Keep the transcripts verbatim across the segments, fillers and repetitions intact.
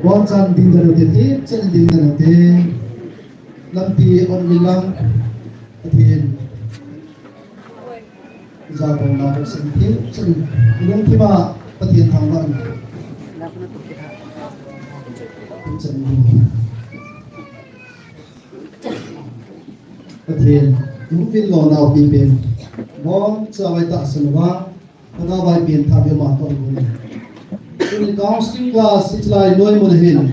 Bonchan ding dan u te, thipchan ding dan u te. Lampi on in lang, Pathen. Jabol na bonchan thipchan. Ilung thima Pathen thangvah in. Thipchan ding. Pathen, hung vin lou nau pi pen. Boncha vai tahsan uva, thagau vai pen tha ve ma tong un. Tuni counseling class hichelai noi mun hin.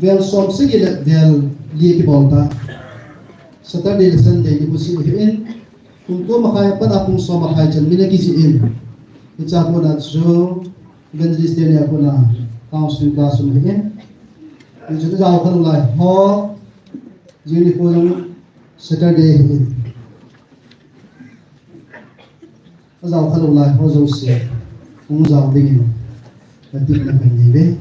Vel som sagi le vel li kibol ta. Saturday le Sunday ni bu si hin. Kum ko makhai pat a kum som makhai chan min akiji in. Hicha kona chu Evangelist te nia kona counseling class um hin. Hichu jao khalou lai ho. Jing ni ko jong Saturday hin. Ajao khalou lai ho jouse. Hung jao dingin. Katina kanei ve.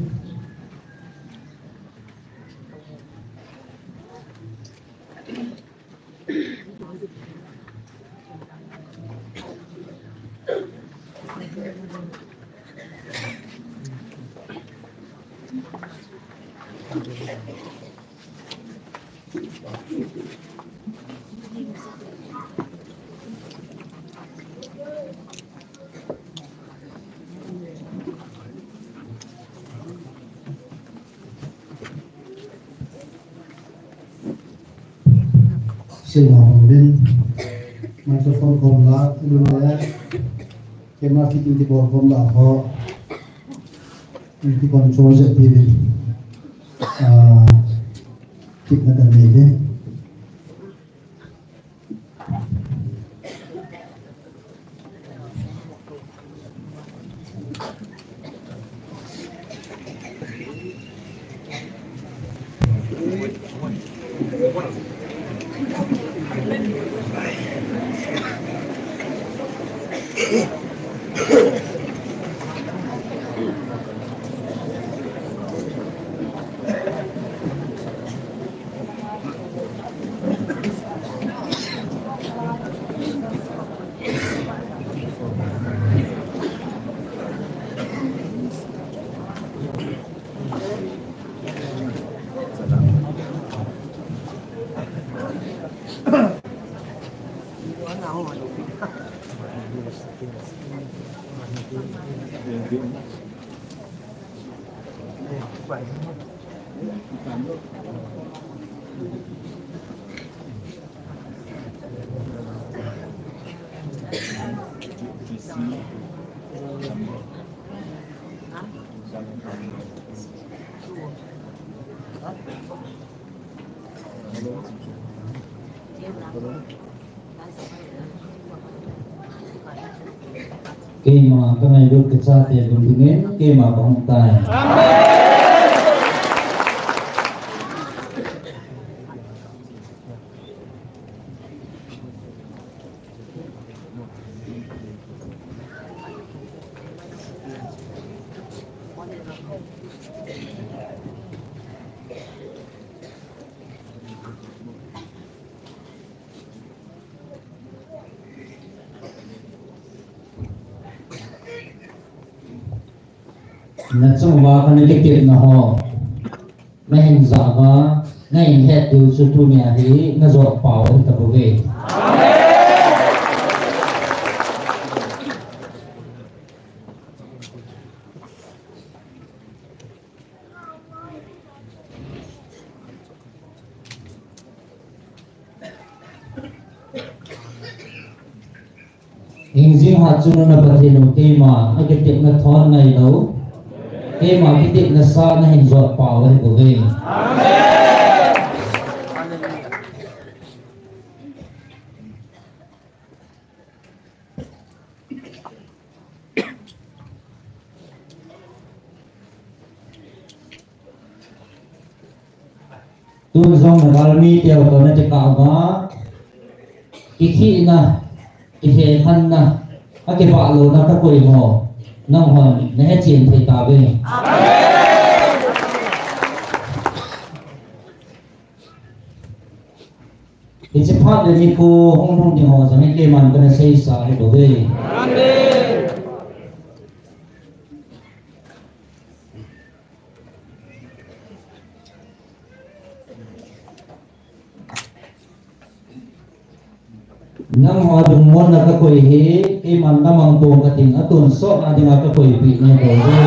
Sila hong din, microphone kom la, ilung le, camera fitting ti bol kom la ho, ti control je ti din, ah, kit na kan nei din. Keima kangailut kachate lungdingin, keima kahung tai. Nachung uva kana kitepna ho nahin ja uva, nahin het diu chu tunia hi najot pau ahi tabouve. Hingjing hat chun na Pathen u keima akitepna thon nailou, keima kitepna sa nahin jot pau ahi bouve. Tun jong nagalmi teu toh nakikah uva, kikhihna, kihekhanna, akibahlouna takoi ho, nanghon nahechen thei tauve. Amen. Hiche phat le nikho hung lhung ding ho jong hi keiman kana seisa ahi bouve. Amen. Nangho lungmonna kakoi hi, keiman namang pong kating, atonsotna dinga kakoipeh nahi bouve.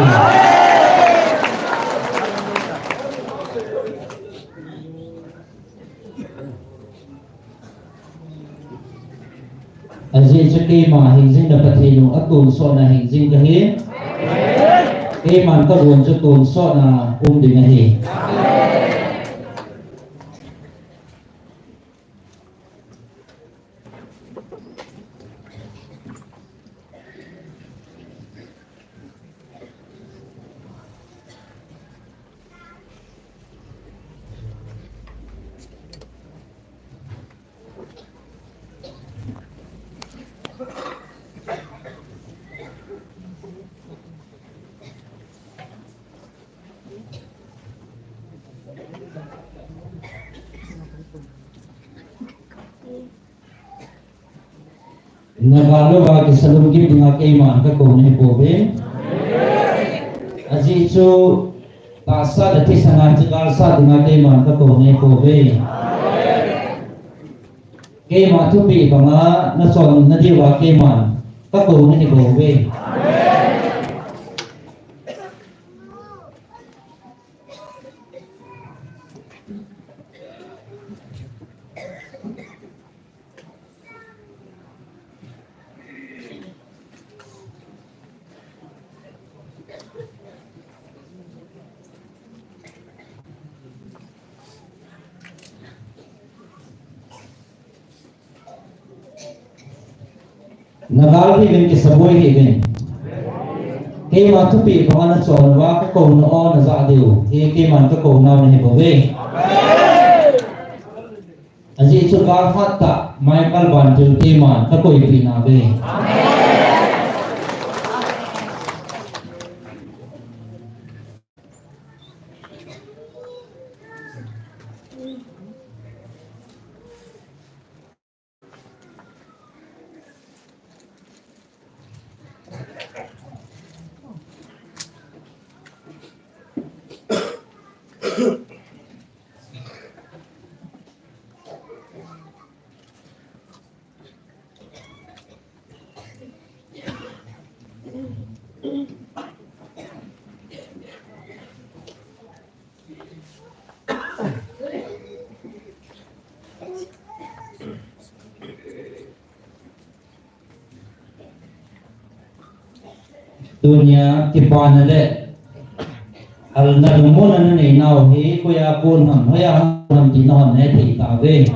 Ajeh chu keima hingjing le Pathen u atonsotna hingjing kahi. Keiman kagon chu tonsotna um ding ahi. Nagal louva kisa lungkim dinga keiman kakou nahi bouve. Ajeh chu tahsa le thisan a kigalsah dinga keiman kakou nahi bouve. Keima thupeh banga nachon nadiuva keiman kakou nahi bouve. Nagal hih uvin, kisaboi hih uvin. Keima thupeh banga nachon uva kakouna o najah diu hi keiman kakounau nahi bouve. Ajeh chu gal phat tah Michael Vantil keiman kakoipeh nauve. Tunia kipana le halna lungmonna nanei nau hi koiya kon ham, hoiya kon ham ti nahon hetthei tauve.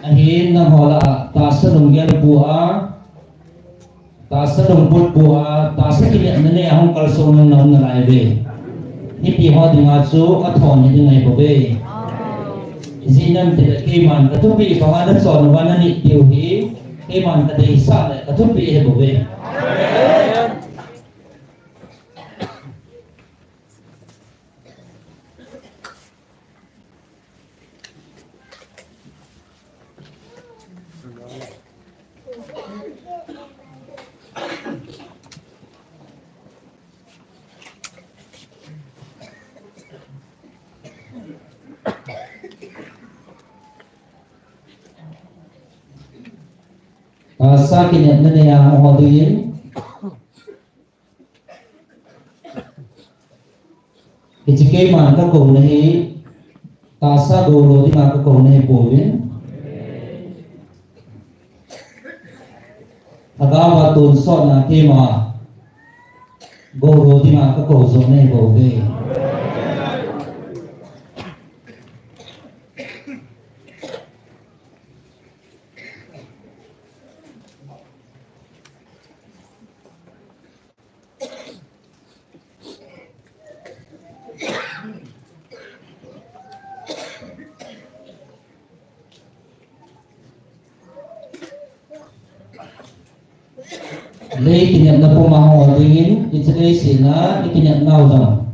Ahin nangho lah a tahsa lunggel bua, tahsa lungput bua, tahsa kinepna nei a hung kalsong nung naum nalai uve. Hitiho dinga chu athon hiding ahi bouve. Ijeh inem itile keiman kathupeh banga nachon uva nanit diu hi keiman kadeisah le kathupeh ahi bouve. Tahsa kinepna nei a hung ho dingin, hiche keiman kakouna hi tahsa goulo dinga kakouna ahi pouvin. Lhagaova tonsotna keima goulo dinga kakou joh nahi bouve. Lei kinepna puma hung ho dingin, hiche leiset a ikinepnau jong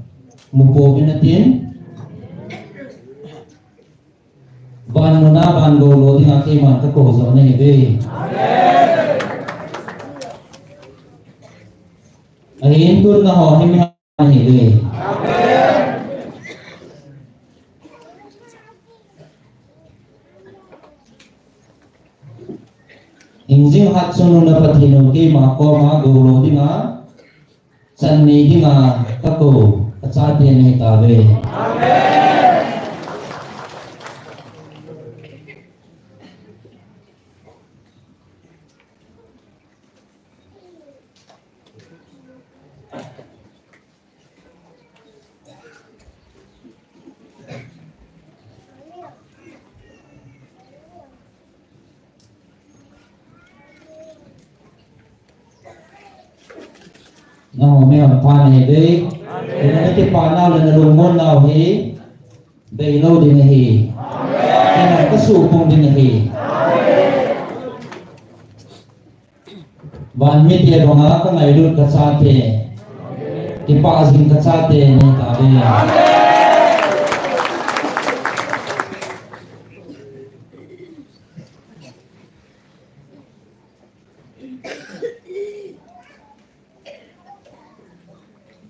mu pouvin atin. Van muna van goulo dinga keiman kakou joh nahiuve. Ahin tun nangho hi mi ahiuve. Jing hat sung nung na Pathen u keima koma gou lou dinga, chan nei dinga, ka kou, ka chate nei tave. Nangho mi hon pha nei dei. Amen. Ina na kipah nau le na lungmon nau hi. Bei lou ding ahi. Amen. Ina ka suhpung ding ahi. Amen. Van mite banga ka ngailut ka chate, kipah jing ka chate nei tave.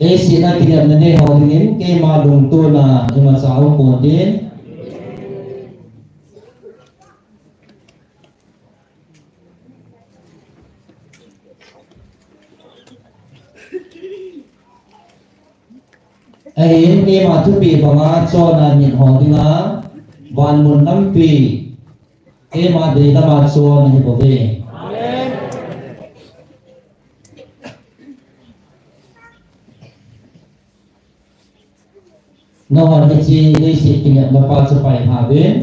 Leiset a kinepna nei ho dingin, keima lungtona imacha um pon din. Ahin keima thupeh banga chonna nit ho dinga, van mun lampi, keima dei lama chonna hi bouve. Amen. Nahon hiche leiset kinepna pa chu pai hih uvin.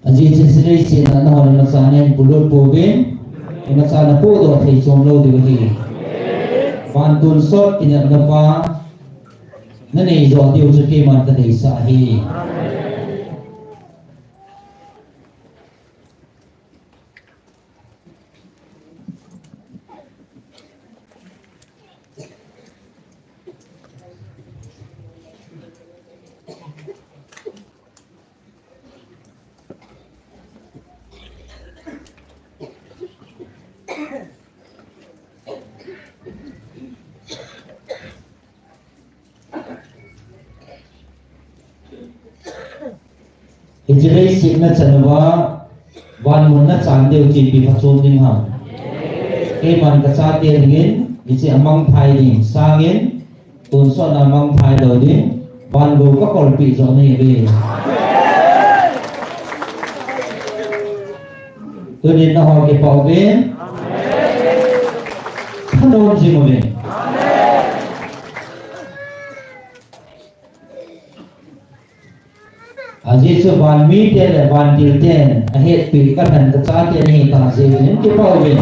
Ajeh chu hiche leiset a nahon imacha nei pulut pouvin, imacha na podoh thei chom lou diu ahi. Van tonsot kinepna pa na nei joh diu chu keiman ka deisah ahi. Hiche leiset na chan uva, van mun na chan diu chu ipi phachom ding ham. Keiman ka chate dingin, hiche a mangthai ding sangin, tonsot na mangthai lou ding, van gou ka kolpeh joh nahi uve. Tunin nahon kipah uvin. Thanom jing uvin. Ajeh chu van mite le vantil ten ahetpi ka lhen ka chate nahi tah jeh in kipah uvin.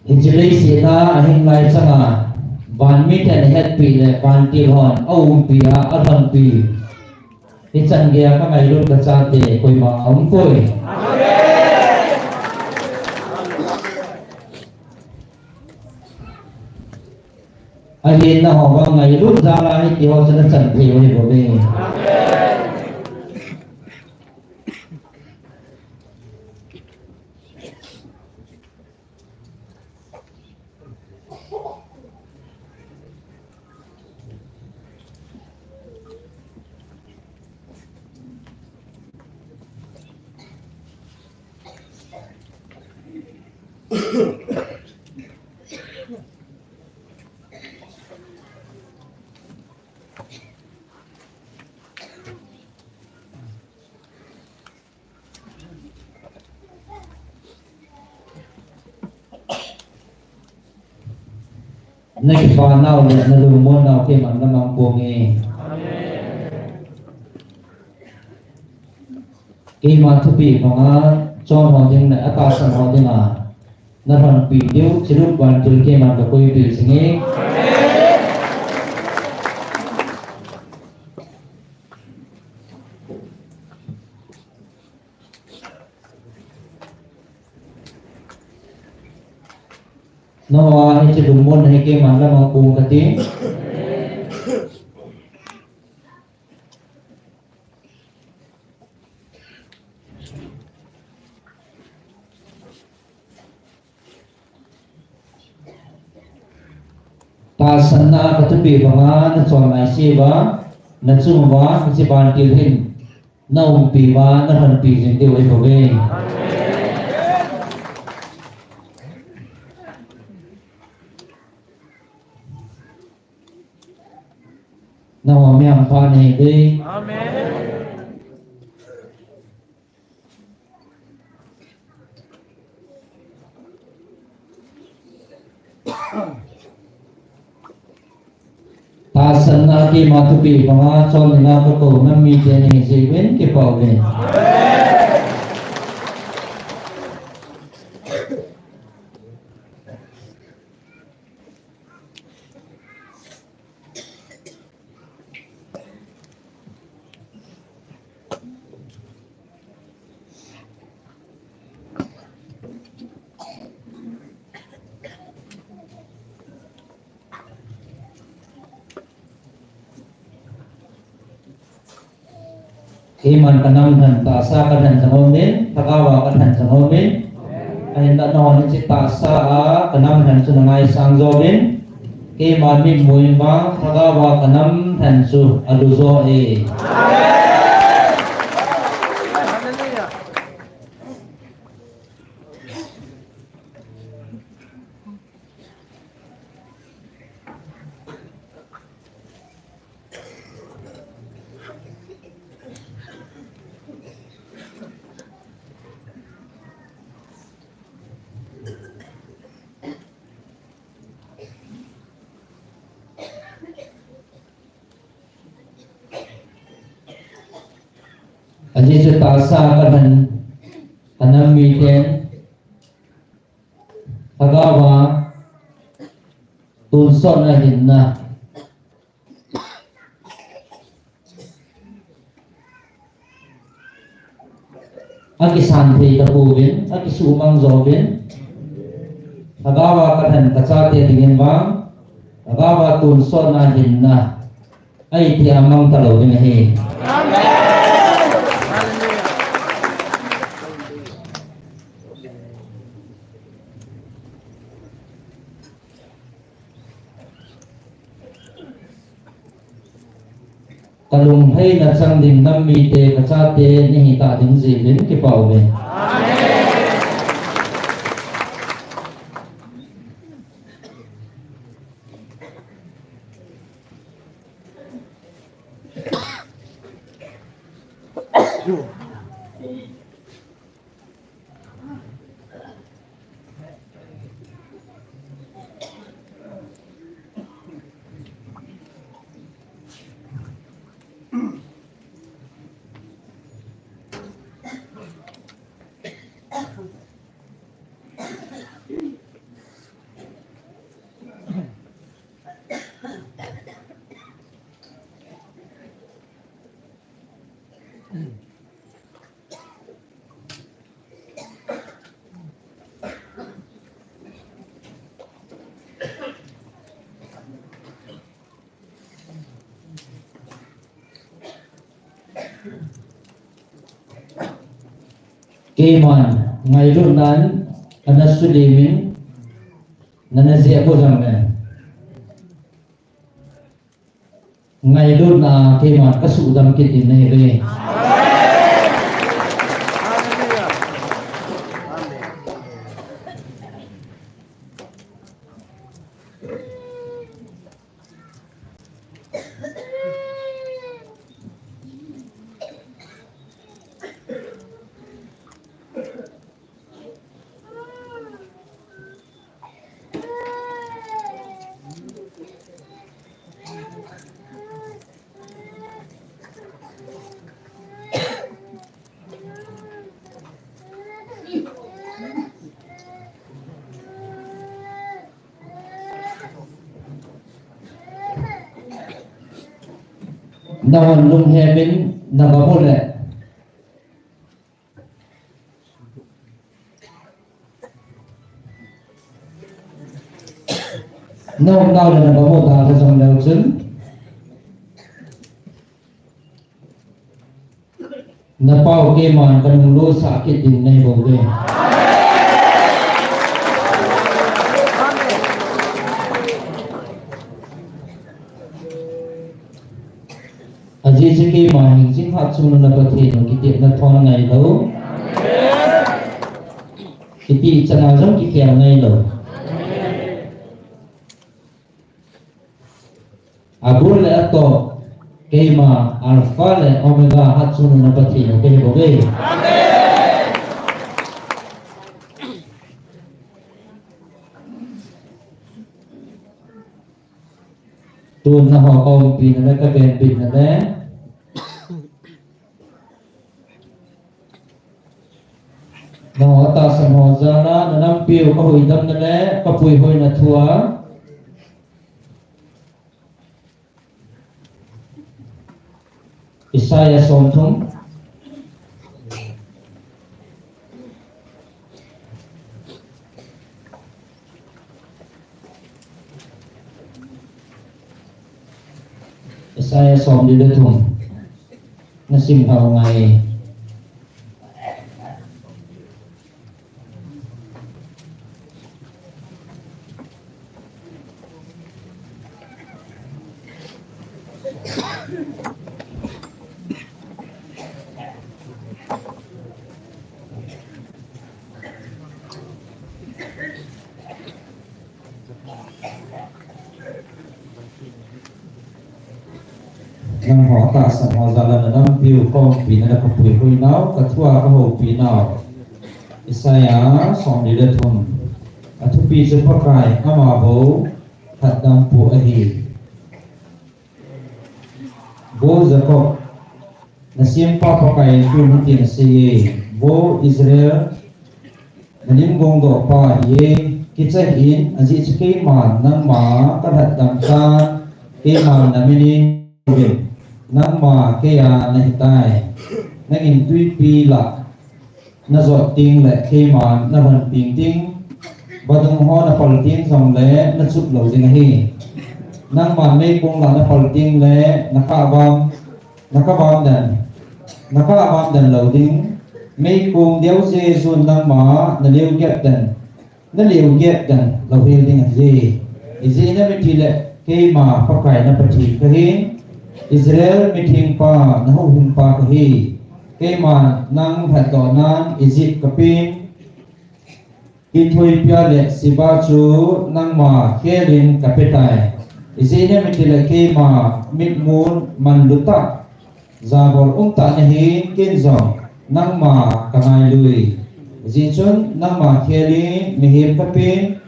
Hiche leiset a ahing lai changa van miten ahetpi le vantil hon aumpi a, alhonpi. Hichan geiya ka ngailut ka chate koima aumpoi. Ahin nangho vang ngailut jal a hitiho chu nachan thei u ahi bouve. Nakipah nau le nalungmon nau keiman namang ponge. Keima thupi banga chon ho ding le atahsan ho dinga nalhonpi diu, Chirup Vantil keiman kapuipi jinge. Nangho hiche lungmonna hi keiman lamang pung kati. Tahsanna kathupi banga nachon naiseuva, nachunguva, hiche vantil hin naumpiuva, nalhonpi jing diu eibouve. Nangho mihem pha nahiuve. Amen. Tahsanna keima thupi banga chonnina kakou nam mite nahi jeh uvin kipah uve. Keiman kanam lhen tahsa kalhen jing uvin, lhagaova kalhen jing uvin. Ahinla nangho hiche tahsa a kanam lhen chu nangaisang jouvin. Keiman mitmu in vang lhagaova kanam lhen chu alu jo e. Ajeh chu tahsa kalhen, kanam miten lhagaova tonsotna hinna akisan thei tapouvin, akisuhmang jouvin, lhagaova kalhen kachate dingin vang lhagaova tonsotna hinna ahi tia mang talou ding ahi. Kalungheina chang ding nam mite kachate nahitah ding jeh uvin kipah uve. Keiman ngailutnan ana sulimin, nana jeh a kojang men. Ngailutna keiman kasuhdam kit ding nahiuve. Nahon lunghemin nabol le. Nahon nau le nabol ta ka jong leu chun. Napau keiman kanung losah kit ding nahi bou ve. Ajeh chu keima hing jing hatchungnung na Pathen u kitepna thon ngai lou. Kiti chana jong kikhel ngai lou. Abul le ato, keima Alpha le Omega hatchungnung na Pathen u kahi bou ve. Tun nangho kaumpi na le kavenbit na le. Nangho tahsan ho jal a, nanampiu kahuhdam na le, kapuihoi na thu a. Isaiah somthum. Isaiah somli le thum. Nasim hau ngai. Nangho tahsan ho jal a nanampiu kaumpi na le kapuihoi nau, kathua kahoupi nau. Isaiah somli le thum. Athupi chu Pakai ama bou lhatdampu ahi. Vo Jacob, nasempa Pakai in tun hitin asei e, Vo Israel, nalim gongdohpa ahi e, kicha hih in, ajeh chu keiman nangma kalhatdam tan, keiman namin in, nangma keiya nahitai. Nangin twipi lah najot teng le keiman nahonpeng ding, vadung ho napal teng jongle nachup lou ding ahi. Nangman meikong lah napal teng le nakahvam, nakahvam den, nakahvam den lou ding. Meikong deuh jejun nangma naleu gep den, naleu gep den louhel ding ahi. Ijeh inem itile keima Pakai na Pathen kahi, Israel mithengpa nahuhhingpa kahi. Keiman nang lhatdohnan Egypt kapen, Ethiopia le Seba chu nangma khelin kapetai. Ijeh inem itile keima mitmun manlutah, jabol umtah nahin, ken jong nangma kangailui. Hijeh chun nangma khelin mihem kapen,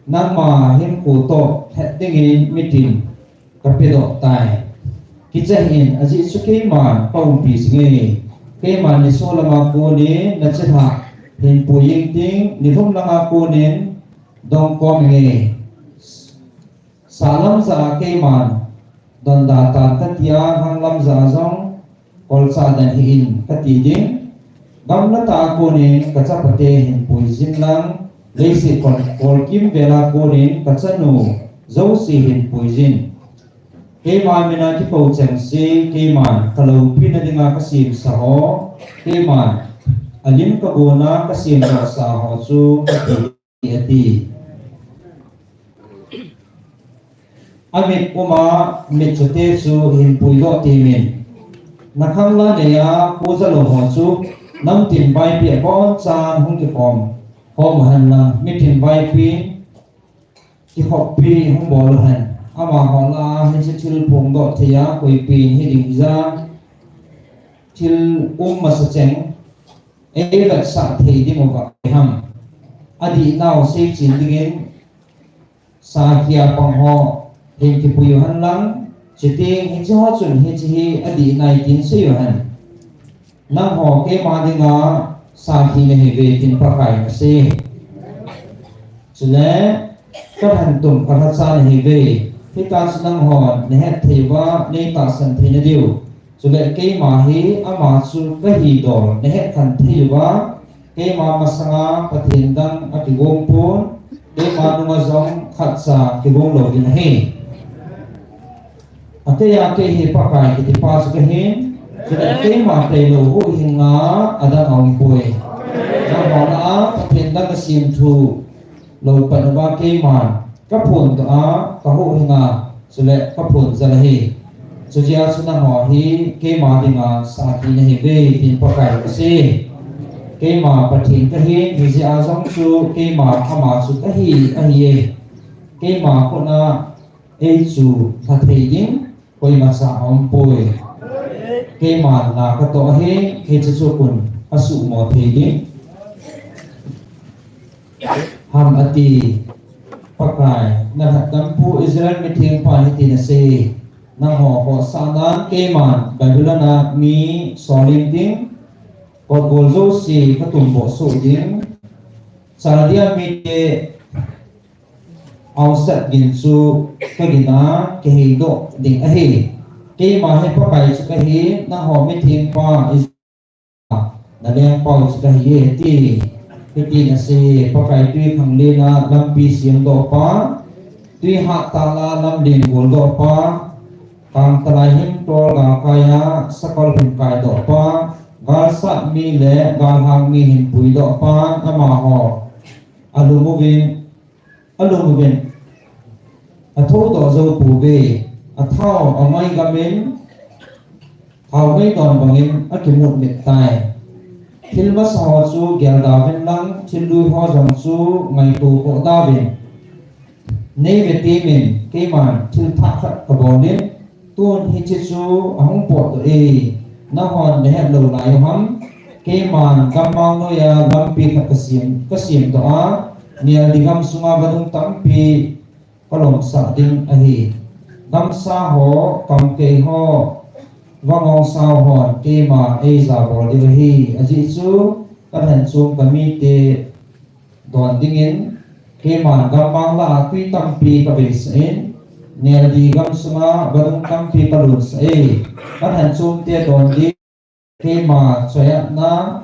nangma hinkho toh lhet dingin mitin kapedoh tai. Kicha hih in, ajeh chu keiman kaumpi jing e. Keiman nisolam a konin nachilhah hinpui jing ding, nilhum lang a konin dongkom jing e. Sahlam jah a keiman donda tan kati a, hanglam jah a jong kolchah den hih in kati ding. Gamla tah a konin kachapate hinpui jin lang, leiset kol, kolkimvel a konin kachanu jouse hinpui jin. Keima mina kikou chengse, keiman kaloupina dinga kasemsa ho, keiman alim kagonna kasemdohsa ho chu kati ati. Amit uma mitchote chu hinpuidoh temin. Nakhangla neiya khojalou ho chu namtin vaipi abonchan hung kikhom khom uhen lang, mitin vaipi kikhoppi hung bol uhen. Amaho lah a hiche thil phongdoh thei a koipen hiding hija thil um masa cheng eivetsah thei dinguva ham. Adihnau seichen dingin sakhi a pang ho hin kipui uhen lang, chuteng hiche ho chun hiche hi adih nai tin sei uhen. Nangho keima dinga sakhi nahiuve tin Pakai in asei. Chule kalhantum kalhacha nahiuve. Hitia chu nanghon nahet thei uva, nei tahsan theina diu. Chule keima hi ama chu kahi dol nahet khen thei uva, keima masanga Pathen dang akigong pon, keima nunga jong khatcha kigong lou ding ahi. Akei a kei hi Pakai kitipa chu kahin, chule keima tailou huhhing a adang aumpoi. Nangho lah a Pathen dang asem thu lou pan uva keiman kaphondoh a, kahuhhing a, chule kaphon jal ahi. Chujeh a chu nangho hi keima dinga saki nahiuve, tin Pakai asei. Keima Pathen kahin, hijeh a jong chu keima ama chu kahi, ahiye. Keima khut a ei chu lha thei ding koimacha aumpoi. Keima na katoh ahi, hiche chu kon asuhmo thei ding ham, ati. Pakai, nalhatdampu Israel mithengpan hitin asei: Nangho khohsahnan keiman Babylon a mi solim ding, kotgol jouse katumboh soh ding, Chaldea mite aosat gin chu kagin a kiheidoh ding ahi. Keima hi Pakai chu kahi, nangho mithengpa Israel nalengpau chu kahiye, ati. Hitin asei: Pakai, twikhanglen a lampi semdohpa, twi hattah a lamlen goldohpa, kangtalai himtol galkai a sakol hinkaidohpa, galsat mi le galhang mi hinpuidohpa, amaho alum uvin, alum uvin athoudoh jou pouve. Athao amai gamin, thao mai don bangin akimut mit tai. Thil masa ho chu gelda uvin lang, thil lui ho jong chu ngaito khohda uvin. Neivetemin, keiman thil thah khat kabolin, tun hiche chu ahung potdoh e. Nanghon nahet lou lai uham? Keiman gammang noiya lampi khat kasem, kasemdoh a, neldi gamsunga vadung tampi kalomsah ding ahi. Gamsa ho, kamkei ho, vangongsa hon keima eijabol diu ahi. Ajeh chu kalhenchom kamite don dingin, keiman gammang lah a twi tampi kaveisah in, neldi gamsunga vadung tampi kalunsah e. Kalhenchomte don ding, keima choiatna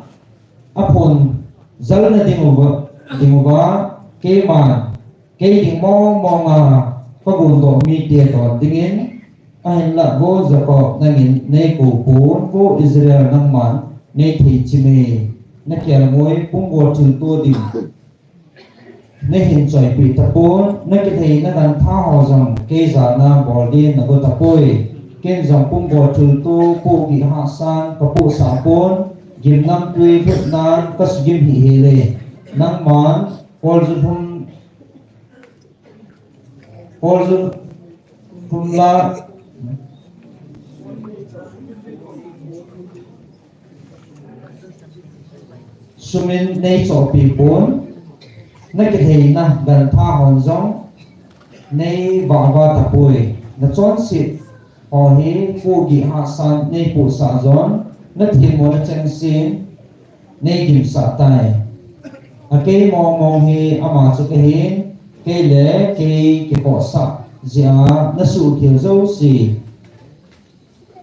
aphon jalna ding uva, ding uva, keiman kei ding mong mong a kagondoh mite don dingin, ahinlah vo Jacob, nangin neikou pon, vo Israel, nangman neitheichim e. Nakelngoi pumgol thilto ding neihin choipeh tapon, nakitheina gantha ho jong kei jana bol din nago tapoi. Ken jong pumgol thilto pohgih hahsan kapohsah pon, gimnamtui lhutnan kasugim hih hel e. Nangman koljut hum, koljut hum la sumin neichohpeh pon, nakitheina gantha hon jong neivahva tapoi. Nachonset ho hi pohgih hahsan neipohsah jon, nathemmona chengsen neigimsah tai. Akei mong mong hi ama chu kahin, kei le kei kikhohsah jeh a nasuhkhel jouse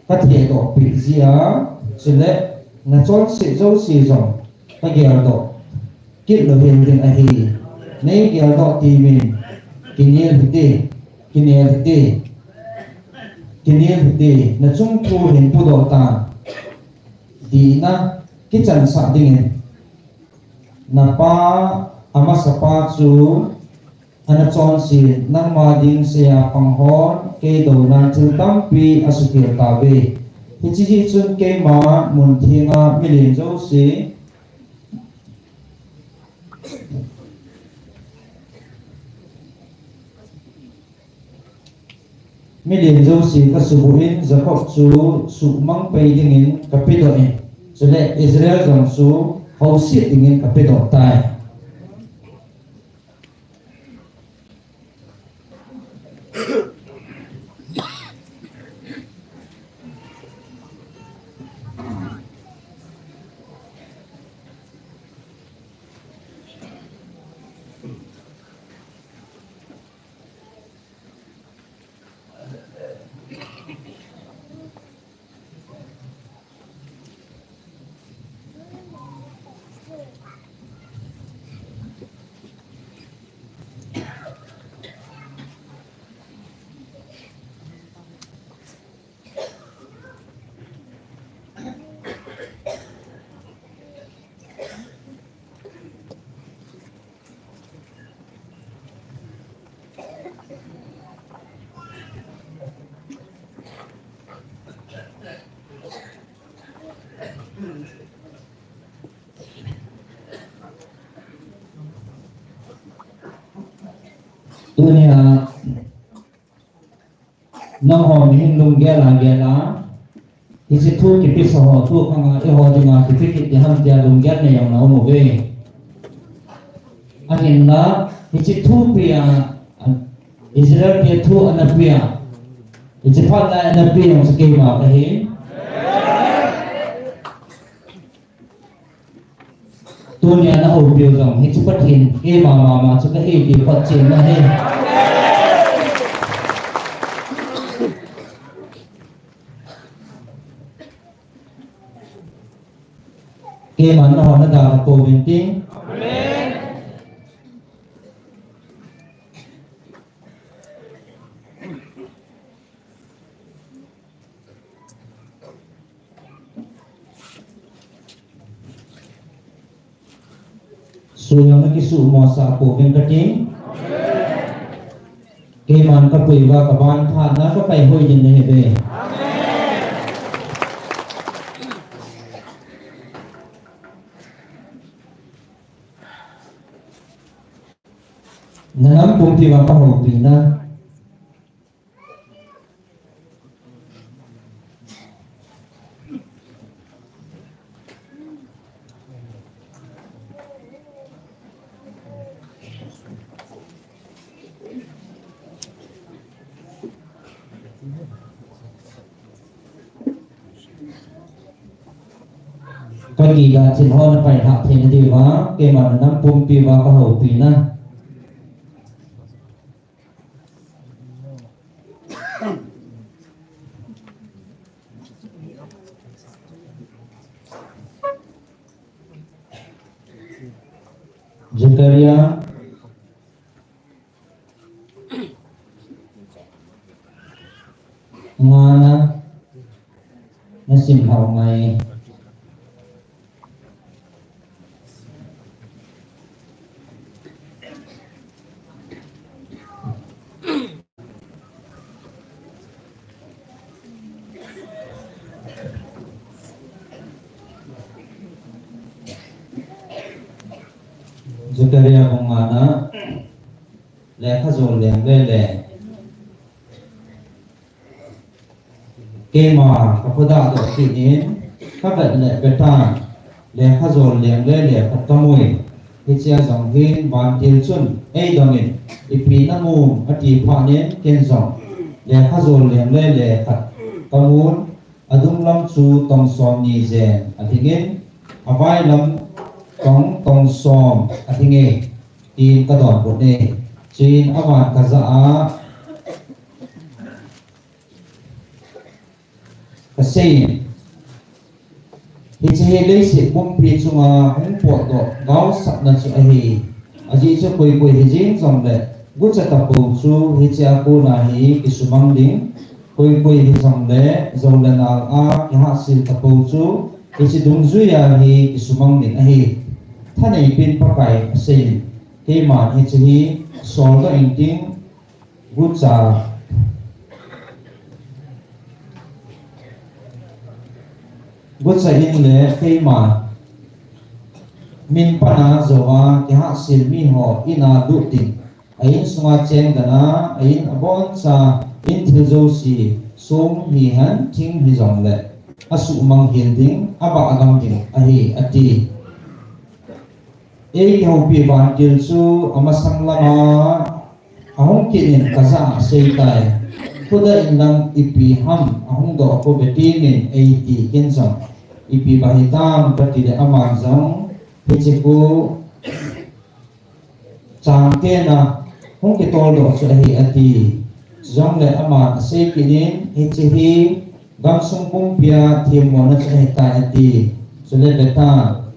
kathehdohpeh jeh a, chule nachonset jouse jong kageldoh kit louhel ding ahi. Neigeldoh temin, kinel hite, kinel hite, kinel hite, nachung thu hin pudoh tan, dihna kichansah dingin. Napa, amasapa chu anachonset, nangma ding seiya pang hon kei douna thil tampi asukhel tauve. Hiche jeh chun keiman mun thenga milen jouse, milen jouse kasuboh in, Jacob chu suhmang pei dingin kapedoh in, chule Israel jong chu houset dingin kapedoh tai. Tunia nangho mihem lunggel a gel a, hiche thu kipesoh ho thu khang a eiho dinga kipe kit ding ham tia lunggel nei jong na um uve. Ahinla hiche thu pia, Israel te thu ana pia, hiche phat lai ana pia jong chu keima kahi. Tunia na houpiu jong hiche Pathen keima mama chu kahi ti phatchen ahi. Keiman nangho nada kapouvin tin. Suhjong nakisuhmosah pouvin kating. Keiman kapui uva kavan phatna kakai hoi ding nahiuve. Nanam pumpi uva kahoupina. Kagila thil ho napailhah theina diuva, keiman nanam pumpi uva kahoupina. Zakaria ngana nasim hau ngai. Zakaria bung ngana, lekha jol leng le le. Keima kakhodah doh kit in, kavet le vetan, lekha jol leng le le khat kamui. Hichea jong hin vantil chun eidongin, ipi namu ati phat in ken jong lekha jol leng le le khat kamun, adunglam chu tong som ni jen adingin, availam tong tong som adinge, tin kadonbut e. Chuin aman kajah a, kaseiyin, hiche hi leiset pumpi chunga hung potdoh gaosapna chu ahi. Ajeh chu koi koi hijeng jongle gucha tapou chu hichea kona hi kisumang ding. Koi koi hijongle jou le nal a kihahsel tapou chu hiche dungjuia hi kisumang ding ahi. Thaneipin Pakai aseiyin, keiman hiche hi soldoh inting. Gucha, gucha in le keima min pana jouva kihahsel miho ina lut ding, a insunga cheng dan a, a in aboncha in thil jouse, song hihen thing hijongle asuhmang hel ding, abah agam ding ahi, ati. Eikihoupi vantil chu amasang lama ahung kit in kajah a aseitai. Khodah in lang ipi ham ahung doh pouve tin eiti, ken jong ipi ba hitam katile aman jong hiche khu changtena hung kitoldoh chu ahi ati. Chujongle aman asei kit in hiche hi gamsung pumpia themmona chu ahitai ati. Chule vetan,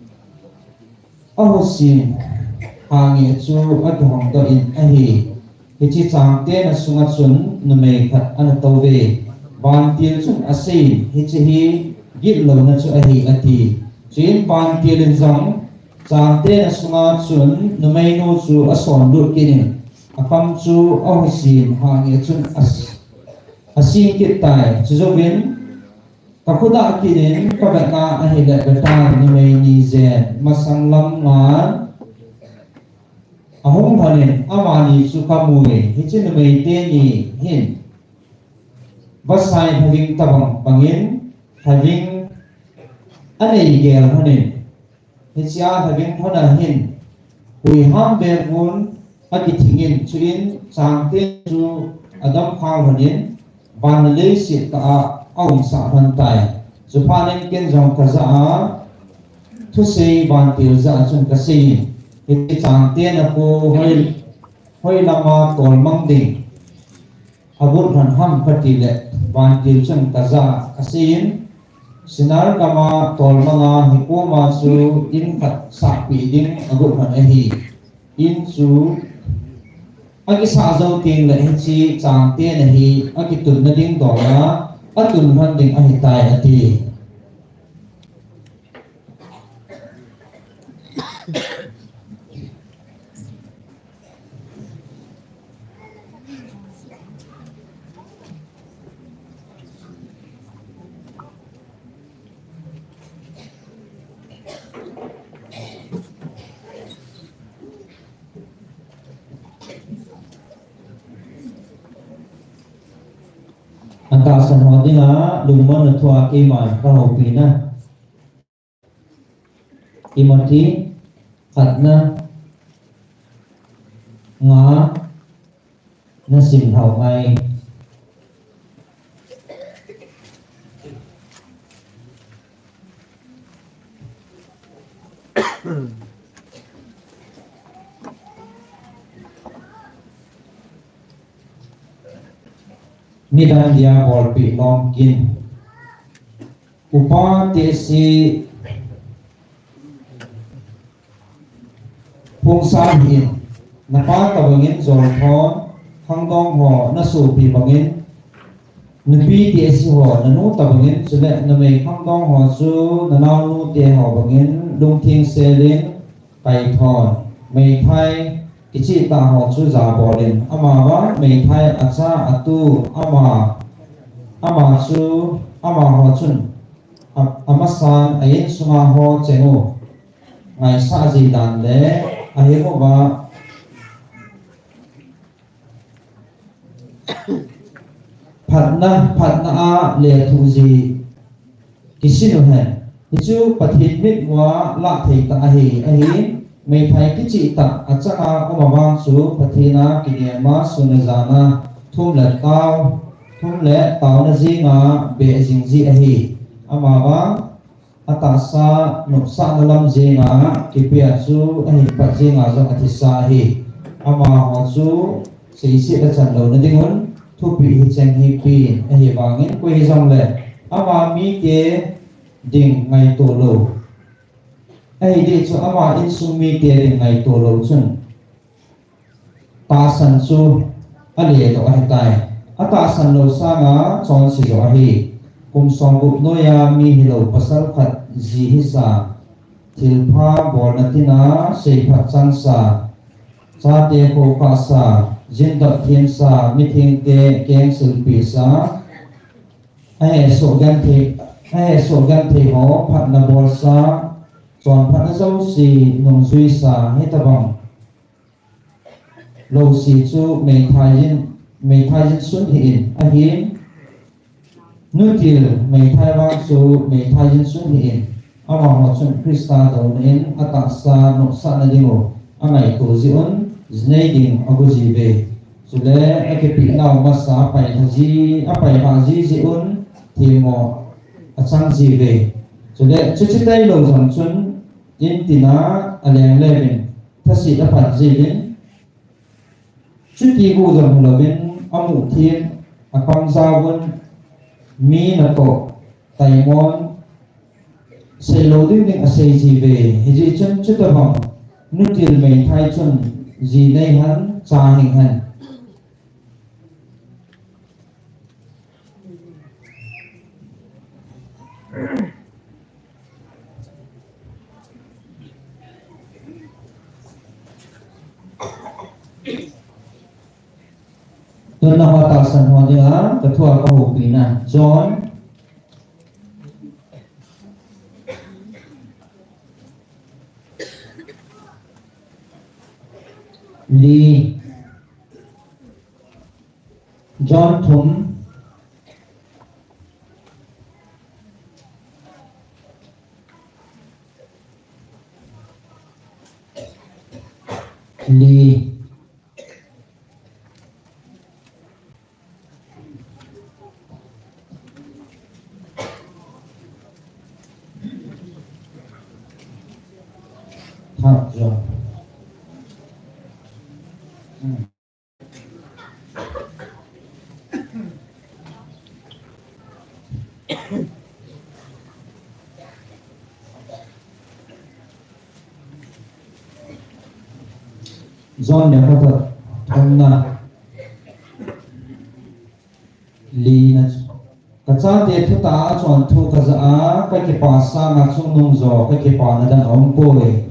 ahusin hange chu akihongdoh in ahi. Hiche changtena sunga chun numei khat ana touve. Vantil chun aseiyin, hiche hi gitlouna chu ahi ati. Chuin vantil in jong changtena sunga chun numeinu chu asonlut kit in, akam chu ahusin hange chun as-, asing kit tai. Chujouvin kakhodah kit in kavetna ahile vetan, numei ni jen masang lam ngan Ahung lhonin amani chu kamu e, hiche numei teni hin vasai lhaving tabang bangin lhaving anei gel lhonin, hichea lhaving lhona hin huiham bengvun akithingin, chuin Changte chu adam khang lhonin, van le leiset tah a aumsah lhon tai. Chuphat in ken jong kajah a thusei vantil jah a chun kaseiyin, hiche Changte napu hoi, hoi lama tolmang ding agot lhon ham kati le, vantil chun kajah a kaseiyin, Sinnar gama tolmang a hikoma chu in khat sahpeh ding agot lhon ahi. In chu akisah jou teng le hiche Changte na hi akitunna ding dol a atun lhon ding ahitai ati. Atahsan ho dinga lungmonna thua keiman kahoupi na. Timothy khatna nga nasim lhau ngai. Midang dia bolpi lom kin. Upa tehse phungsa hih in, napa tobangin jolthon, khangdong ho nasopi bangin, nupi tehse ho nanu tobangin, chule numei khangdong ho chu nanaonu te ho bangin, lungthim selin, kaithon, meithai kicheh tah ho chu jabolin, amavang meithai acha atu, ama, ama chu, amaho chun, a, amasan a insunga ho cheng u ngaisah ji dan le, ahinguva phatna, phatna a lethuh ji kisin u hen. Hichu Pathen mitmua lah thei tah ahi, ahin, meithai kicheh tah achanga um avang chu Pathen a kinem a sun le jan a thum le tao, thum le taona jenga beh jing ji ahi. Amavang atahsa nopsahna lam jenga kipia chu ahin pat jenga jong athisa ahi. Amaho chu seiset achan louna dingun thupeh hicheng hi pen ahivangin, koi hijongle ama mite ding ngaito lou, ahideh chu ama insung mite ding ngaito lou chun tahsan chu aledoh ahitai. Atahsan lou sanga chonse joh ahi. Kum somgup noiya mi hilou pasal khat ji hisa, thilpha bolna tina seiphat changsa, chate khokahsa, jindot themsa, mithengte kengsilpehsa, ahesoh genthei, ahesoh genthei ho phatna bolsa, chonphatna jouse nungjuisa, hitobang louse chu meithai jin, meithai jin sun hih in, ahin, nutil meithai vang chu meithai jin sun hih in, amaho chun Christa douna in atahsa nopsahna dingu angaito jeh un, jinei ding ago jiuve. Chule akipehnau masa apailha ji, apailha ji jeh un themmo achang jiuve. Chule chuche tailou jong chun intina aleng leuvin, thaset apan jiuvin, chuti bou jong hilouvin, amuh them, akamjaovun, mi natoh taimon, seilou ding ding asei jiuve. Hijeh chun chutobang nutil meithai chun ji neihen, cha hinghen. Tun nangho tahsan ho dinga kathua kahoupina. John. Li. John thum. Li. Thak John. Hmm. John le khat thumna lina chu. Ka chate thutah a chon thu ka ja a, ka kipa sanga chungnung jo ka kipa na dang a um poi.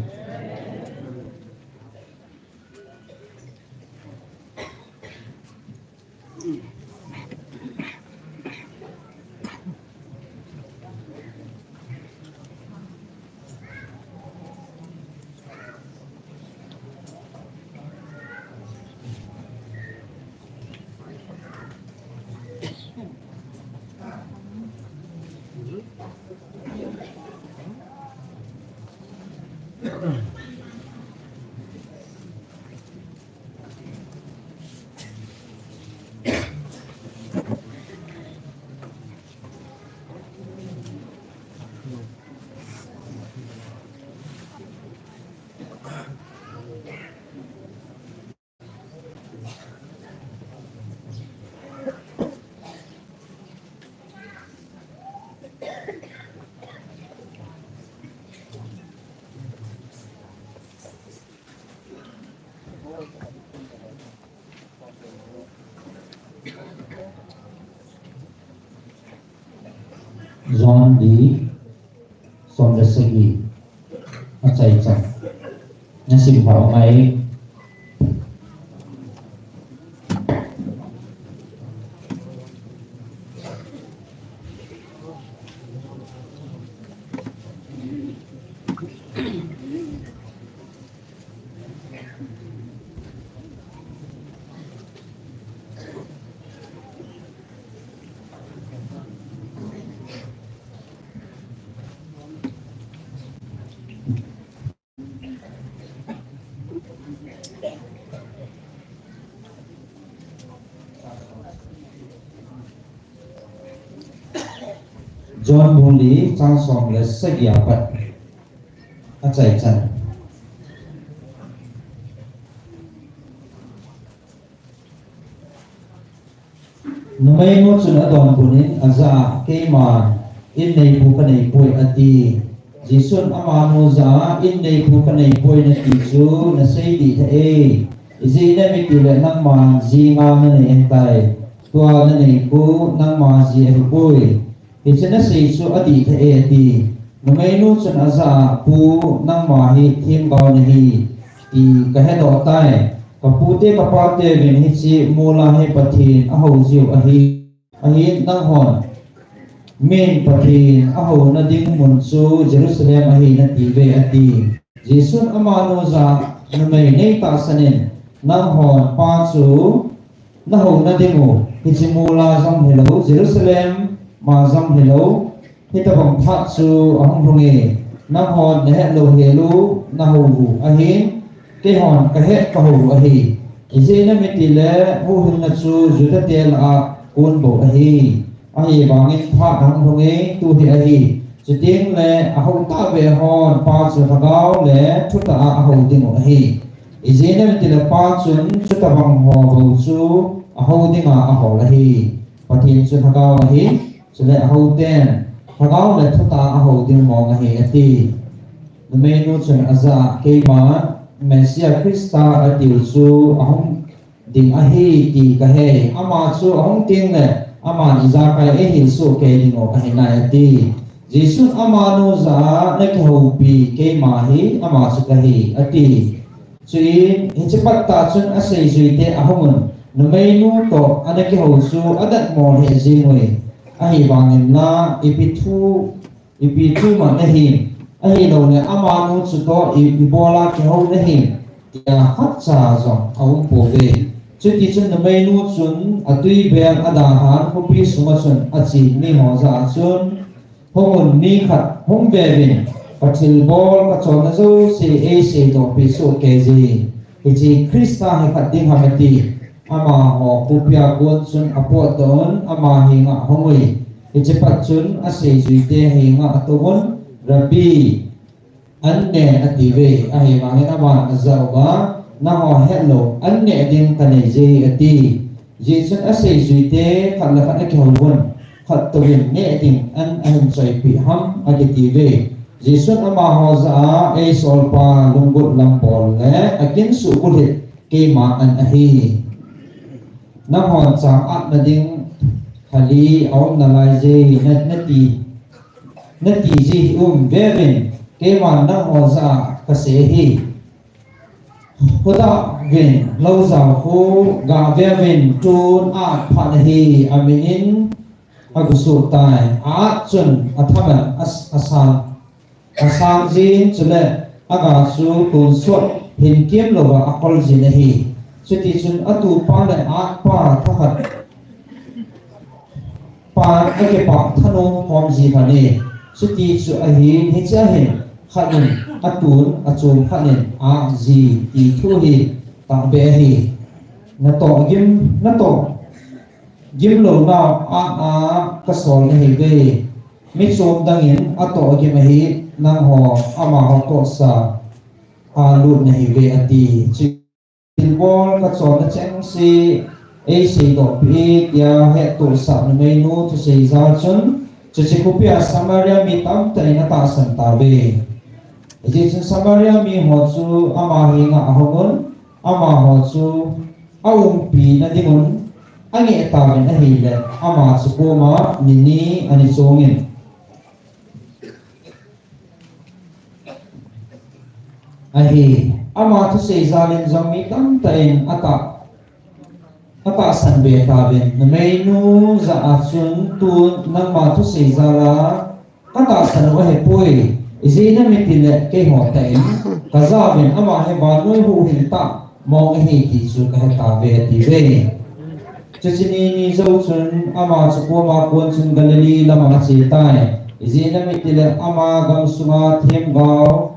John li, som le sagi. Achaichan. Nasim pha u ngai. John bung li chang som le sagi a pat. Achaichan. Numeinu chun adonbut in aja a, "Keiman inneipu kaneipoi," ati. Jesun amanu jah a, "Inneipu kaneipoi nati chu nasei dihtah e. Ijeh inem itile nangman ji nga nanei ahitai. Tua naneipu nangma ji ahipoi. Hiche nasei chu adihtah e," ati. Numeinu chun ajah a, "Pu, nangma hi themgao nahi ti kahedoh tai. Kapute kapateuvin hiche mol a hi Pathen ahoujiu ahi. Ahin nanghon min Pathen ahouna ding mun chu Jerusalem ahi natiuve," ati. Jesun amanu jah a, "Numei neitahsan in, nanghon Pa chu nahouna dingu hiche mol a jong hilou, Jerusalem a jong hilou, hitobang phat chu ahung lhunge. Nanghon nahet louhel u nahou u ahin, keihon kahet kahou u ahi. Ijeh inem itile huhhingna chu Judate lah a kon bou ahi. Ahivangin phat ahung lhunge, tu hi ahi. Chutengle ahou tah beh hon Pa chu lhagao le thutah a ahou dingu ahi. Ijeh inem itile Pa chun chutobang ho bou chu ahou dinga ahol ahi. Pathen chu lhagao ahi, chule ahouten lhagao le thutah a ahou ding mong ahi," ati. Numeinu chun ajah a, "Keima Messiah Christa atiu chu ahung ding ahi ti kahei. Ama chu ahung tengle aman ijakai eihil soh kei dingu ahinai," ati. Jesun amanu jah a, "Nakihoupi keima hi ama chu kahi," ati. Chuin hiche pat tah chun aseijuite ahungun, numeinu toh ana kihou chu adatmo lheh jengui. Ahivangin la, ipi thu, ipi thu man nahim, ahiloule amanu chutoh i, ibola kihou nahim, tia khatcha jong aumpouve. Chutichun numeinu chun atui bel adahan khopi sunga chun achen miho jah a chun, Hungun, mi khat hung veuvin, kathilbol kacholna jouse eiseidohpeh sohkeiye. Hiche Christa hi khat ding ham, ati. Amaho khopia kon chun apotdoh un, ama henga ahung ui. Hiche phat chun aseijuite henga atouvun, Rabbi, an nen, atiuve. Ahivangin aman ajah uva, Nangho hetlou an neh ding kaneiye, ati. Hijeh chun aseijuite khat le khat akihouvun, Khattouvin neh ding an ahin choipeh ham? akitiuve. Jesun amaho jah a, Eisolpa lunggot lam bol le aginsuh bulhit keima an ahi. Nanghon chang atna ding khat li aum nalaiye, na, nati, natiji hi um veuvin, keiman nangho jah a kasei ahi. Hudah vin, loujao khu gah veuvin, tun a-at phat ahi, aminin agusoh tai. A-at chun athaman a, asan, asang jin, chule aga chu tonsot hinkemlouva akhol jin ahi. Chutichun atupa le a-atpa thakhat pan akipah thanom khom ji khat e. Chuti chu ahin, hichea hin khat in atun, achom khat in a-atji ti thu hi tahbeh ahi. Natoh gim, natoh gimlounau a-at a kasol nahiuve. Mi chom dangin atoh gim ahi, nangho amaho tohsa a lut nahiuve, ati. Chu Thilbol kacholna chengse eiseidohpeh e, tia hettohsah numeinu thusei jal chun, chuche khopia Samaria mi tamtah in atahsan tauve. Hijeh chun Samaria miho chu ama henga ahungun, amaho chu aumpina dingun angeh tauvin ahile, ama chu koma ni ni ana chongin ahi. Ama thusei jalin jong mi tamtah in atah, atahsan be tauvin. Numeinu jah a chun, Tun nangma thusei jal a katahsan u ahipoi. Ijeh inem itile keiho tah in kajah uvin, ama hi vannoi huhhing tah mong ahi ti chu kahe tauve, atiuve. Chuche ni ni jou chun ama chu koma kon chun Galilee lama ache tai. Ijeh inem itile ama gamsunga themgao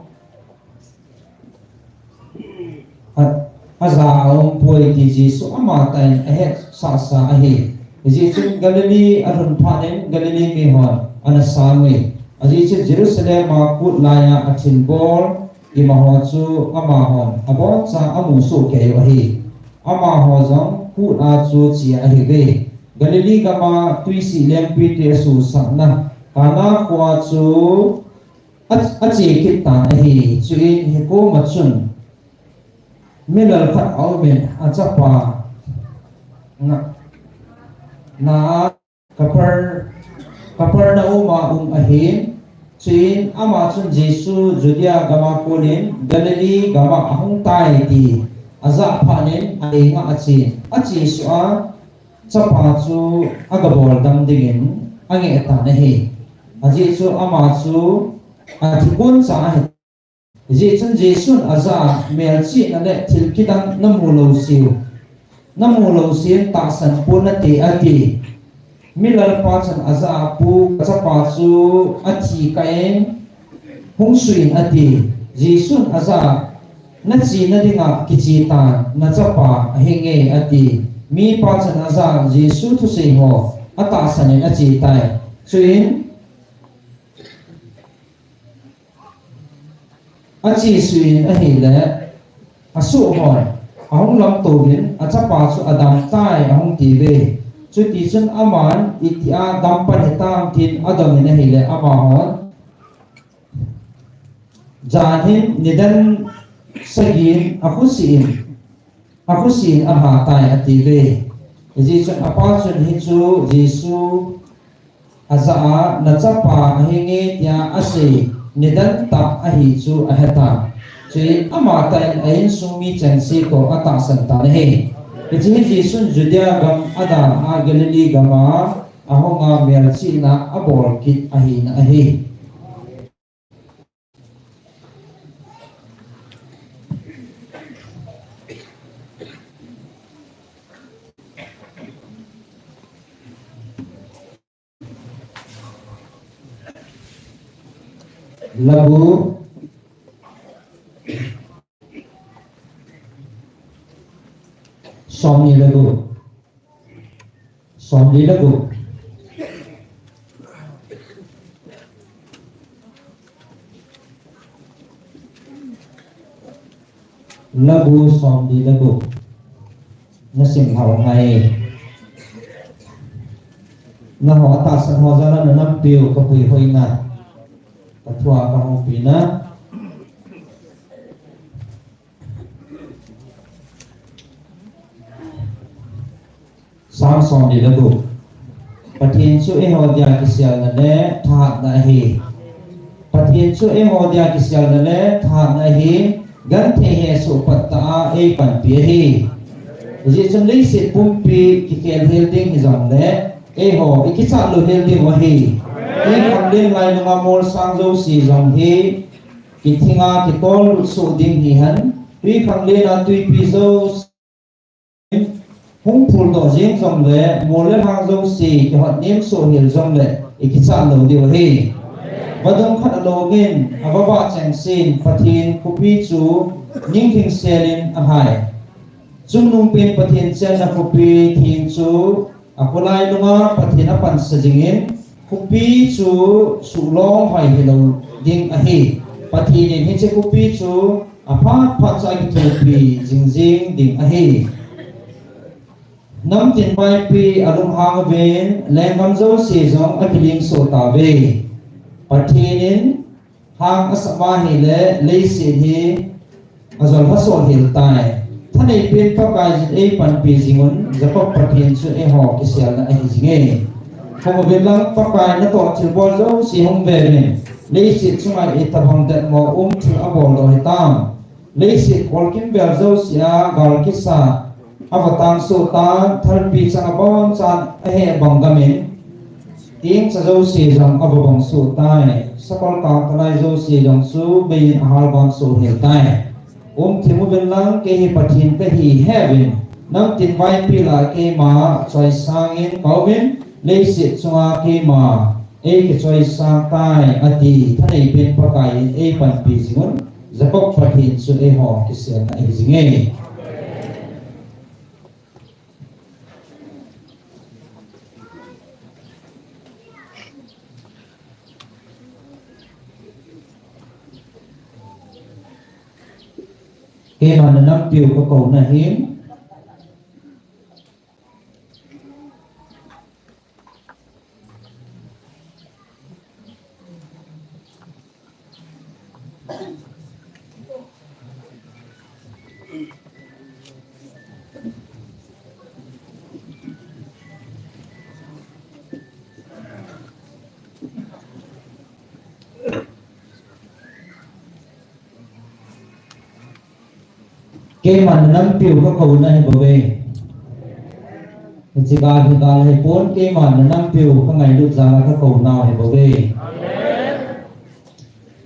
a, aja aumpoi ti Jesu amatah in ahetsahsa ahi. Hijeh chun Galilee alhun phat in Galilee mihon ana sang ui. Ajeh chu Jerusalem a kut laiya athilbol imaho chu amahon aboncha amu sohkei u ahi. Amaho jong kut a chu che ahiuve. Galilee gama Twisi lengpite asusahna Cana khoa chu a, ache kit tan ahi. Chuin hikoma chun milal khat aumin, achapa na, na Kapar-, Kapernaum a um ahin. Chuin ama chun Jesu Judea gama konin Galilee gama ahung tai ti ajah phatnin ahenga achen, achesuh a, chapa chu agaboldam dingin angeh tan ahi. Ajeh chu ama chu athi koncha ahi. Hijeh chun Jesun ajah a, Melchihna le thil kidang namu louseu, namu louseu in tahsan pon nate, ati. Milalpa chun ajah a, Pu, kachapa chu athi kah in hung suh in, ati. Jesun ajah a, Nachena dinga kichetan, nachapa ahinge, ati. Mipa chun ajah a, Jesu thusei ho atahsan in achetai. Chuin achesuh in ahile, asoh hon ahung lamtouvin, achapa chu adamtai ahung tiuve. Chutichun aman, Itia dampan hitam, tin adongin ahile, amahon jan hin nidan sagin akhosih in, akhosih in alhatai, atiuve. Hijeh chun apa chun hichu Jesu ajah a, Nachapa ahinge, tia asei nidan tah ahi chu ahetan. Chuin amatah in a insung mi chengse toh atahsan tan ahi. Hiche hi Jesun Judea gam adan a Galilee gama ahunga melchihna abol kit ahina ahi. Lagu. Somni le gup. Somni le gup. Lagu somni le gup. Nasim hau ngai. Naho atahsan ho jal a nanampiu kapui hoina. Kathua kahopina. Sam somni le gup. Pathen chu eiho dia kiselna le thahatna ahi. Pathen chu eiho dia kiselna le thahatna ahi. Genthei hesoh pat tah a eipanpi ahi. Hijeh chun leiset pumpi kikhel hel ding hijongle eiho ikichat lou hel ding u ahi. Tuikhanglen lainunga molsang jouse jong hi kithinga kitol lut soh ding hihen. Tuikhanglen a tuipi jouse hung phuldoh jeng jongle, mol le lhang jouse kihot nem soh hel jongle ikichat lou diu ahi. Vadung khat alongin avavah chengsen Pathen khopi chu ningthing selin ahai. Chungnungpen Pathen chenna khopi theng chu akholai nunga Pathen apansa jingin, khopi chu suhlong hoi hilou ding ahi. Pathen in hiche khopi chu aphat phat cha akithopi jingjing ding ahi. Namtin vaipi alunghang uvin, lenggam jouse jong akiling soh tauve. Pathen in hang asap ahile leiset hi ajol hasoh hel tai. Thaneipen Pakaiyin eipanpi jingun, Jacob Pathen chu eiho kiselna ahi jinge. Hung uvin lang Pakai natoh thilbol jouse hung veuvin, leiset chunga itobang detmo um thil aboldoh hitam. Leiset kolkimvel jouse a gal kisa avah tang soh tan, thalpi chang abonchan ahe bang gamin, ingcha jouse jong avabang soh tai. Sakol kangtalai jouse jong chu meiyin ahal bang soh hel tai. Umthim uvin lang, kei hi Pathen kahi heuvin, namtin vaipi lah a keima choisangin kauvin, leiset chunga keima eikichoisang tai, ati thaneipen Pakaiyin eipanpi jingun, Jacob Pathen chu eiho kiselna ahi jinge. Keiman nanampiu kakouna ahin. Keiman nanampiu kakouna ahibouve. Hiche gal hi gal ahipon, keiman nanampiu kangailut jal a kakounau ahibouve.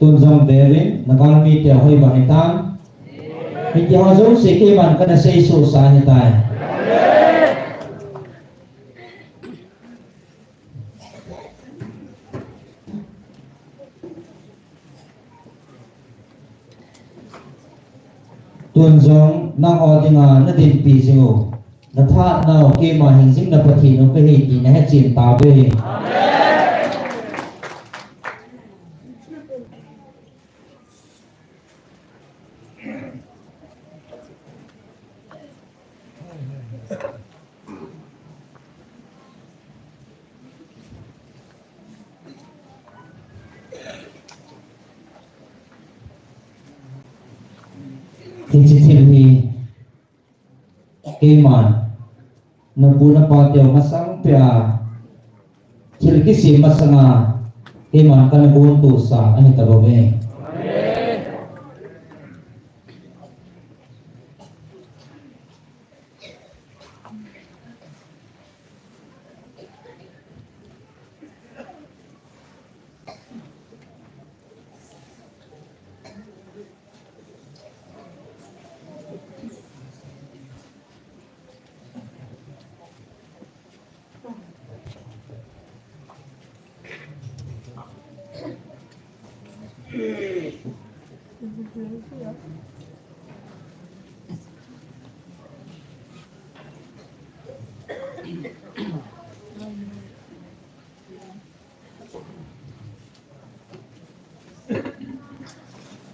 Tun jong veuvin, nagalmite hoibang hitam. Hitiho jouse keiman kana seisohsa ahitai. Tun jong nangho dinga nadinpi jing u, nathahatnau keima hingjing na Pathen u kahi ti nahechen tauve. Hiche thil hi keiman napu napateu masang pea thil kisem masanga keiman kana gontosa ahitabouve.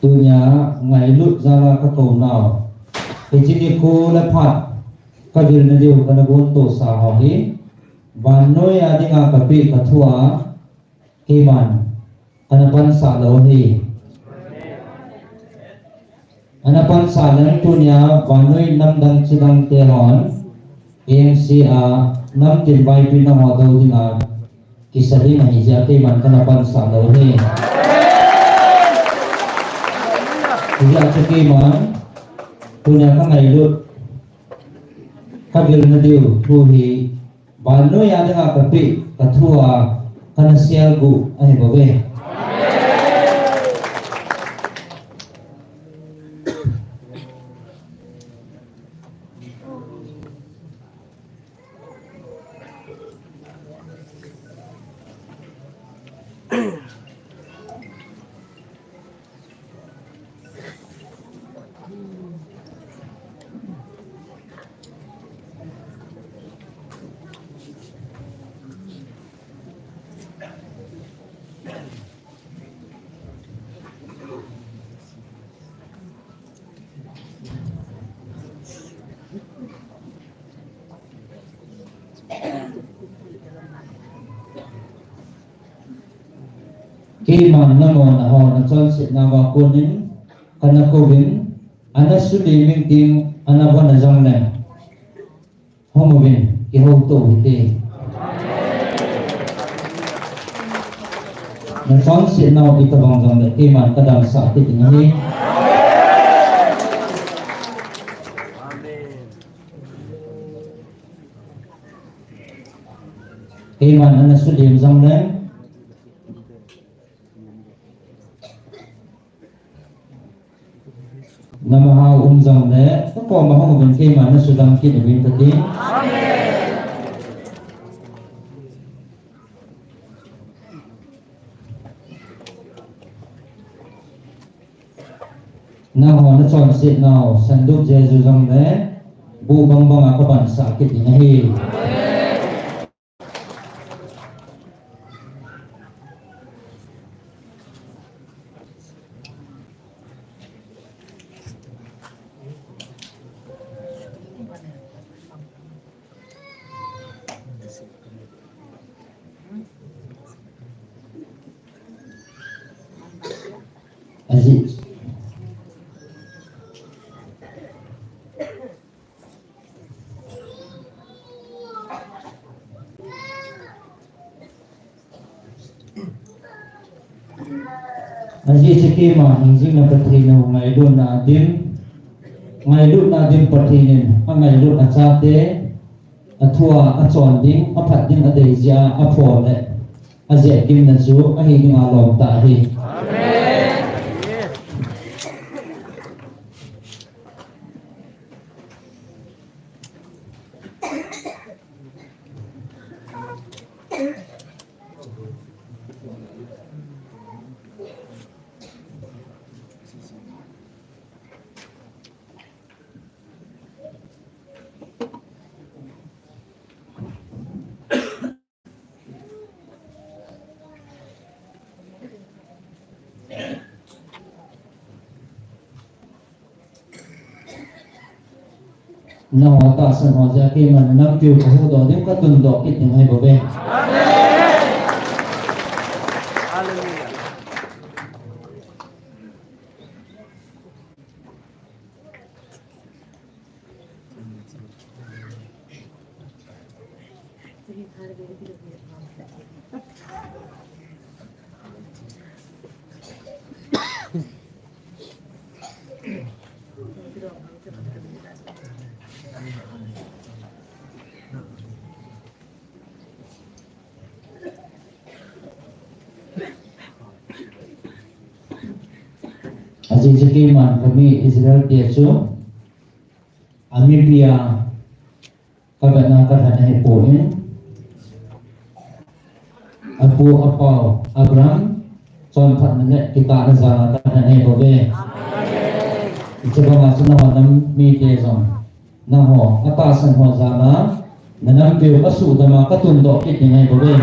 Tunia ngailut jal a kakou nau. Hiche nikho le phat kavilna diu kana gontoh sa ho hi. Vannoi a dinga kapeh kathua keiman kana pansah lou ahi. Ana pansah leng tunia vannoi namdang chidang te hon, M C a namtin vaipi nangho dou dinga kisa ding ahi jeh a keiman kana pansah lou ahi. Hijeh a chu keiman tunia kangailut, kavilna diu thu hi vannoi a dinga kapeh kathua kana selguh ahi bouve. Keiman nangho nachonsetnauva konin kana kouvin, ana sulim ding, ana von a jong leng hung uvin, kihouto uhite. Nachonsetnau itobang jongle keiman kadamsah kit ding ahi. Keiman ana sulim jongleng Namaha um jongle, kakoma hung uvin keiman nasudam kit uvin kati. Nangho nachonsetnau, sandup Jesu jongle, buh bangbang a kabansah kit ding ahi. Ajeh Ajeh chu keima hingjingna Pathen u ngailutna adim, ngailutna adim Pathen in angailut achate, athua achon ding, aphat ding adei jeh a aphon le ajeh gimna chu ahi dinga lom tah ahi. Amen. Nangho tahsan ho jeh a keiman nampiu kahuhdoh ding, katundoh kit ding ahi bouve. Ajeh chu keiman kami Israel te chu amipi a kavetna kalhen ahipoi. Apu apau Abraham chonphatna le kitahna jal a kalhen ahi bouve. Hiche banga chu nangho nam mite jong, nangho, atahsan ho jal a, nanampiu kasuhdam a, katundoh kit ding ahi bouve.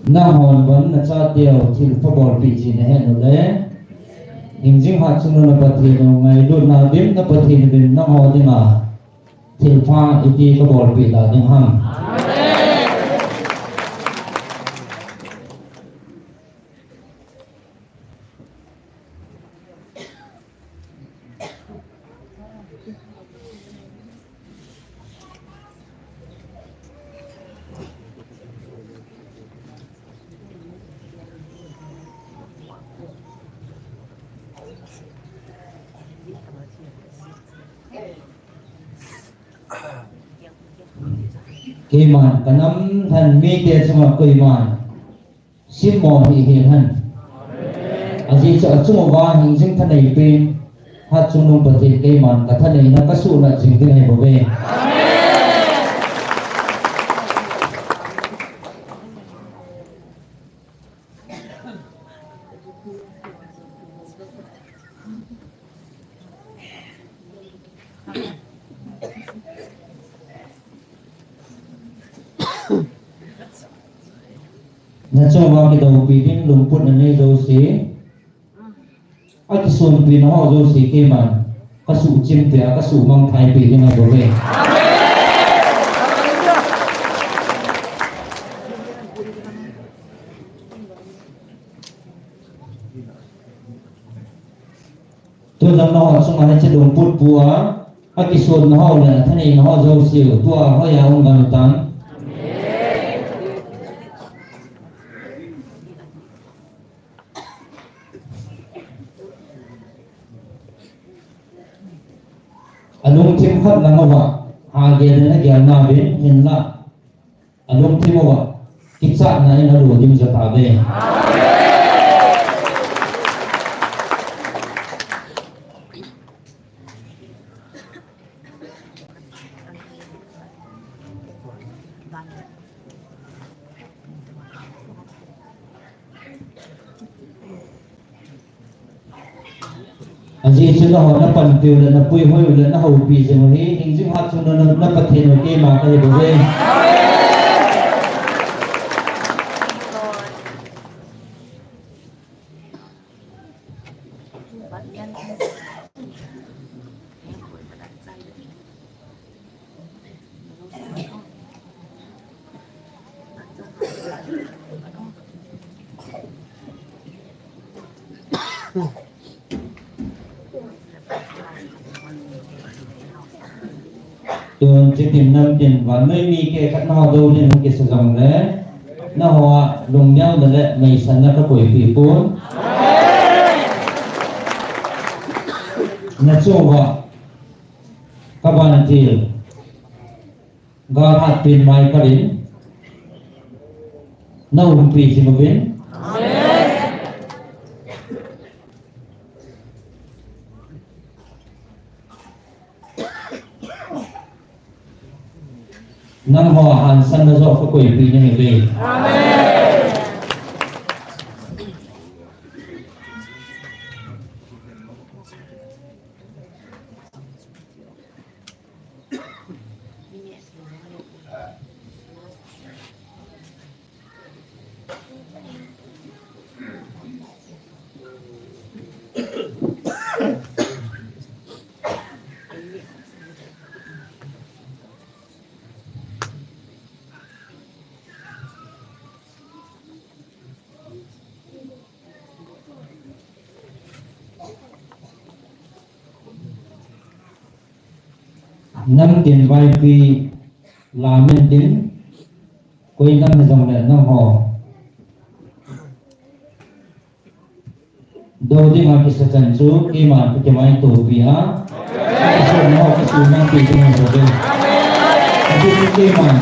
Nanghon bon nachateu thilpha bolpeh ji nahet uleh, hingjing hatchungnung na Pathen u, ngailutna dim na Pathen uvin nangho dinga thilpha iti kabolpeh ta ding ham? Keiman kanam lhen mite chunga koiman simmo hih hen. Ajeh chu achung uva hingjing thanei pen, hatchungnung Pathen keiman kathaneina kasuhnat jing ding ahi bouve. Nachung uva kidoupi ding lungput nanei jouse, akisonpi naho jouse keiman kasuhchim peh a, kasuhmang thai peh ding ahi bouve. Tujong nangho chunga hiche lungput pu a, akisonna ho le athanei naho jouse u tua hoiya um gam tan. Alungthim khat lang uva, agel in agel nauvin, hinla alungthim uva kichatna in alu dim jo tauve. Ajeh chu nangho napanpi u le napuihoi u le nahoupi jing u hi, hingjing hatchungnung na, na Pathen u keima kahi bouve. Tun chitim namtin vannoi mi kehkhat naho dou din hung kisa jongle, naho a lungneona le meisanna kakoipeh pon. Nachung uva kavantil Gal hatpen mai kalin, naumpi jing uvin. Nangho hansanna joh kakoipeh nahiuve. Namtin vaipi lamin tin, koi nam hijongle nangho dou dinga kisa chan chu keiman kakimaitopi a, kasei nangho kakimaitopi ding ahi bouve. Ajeh chu keiman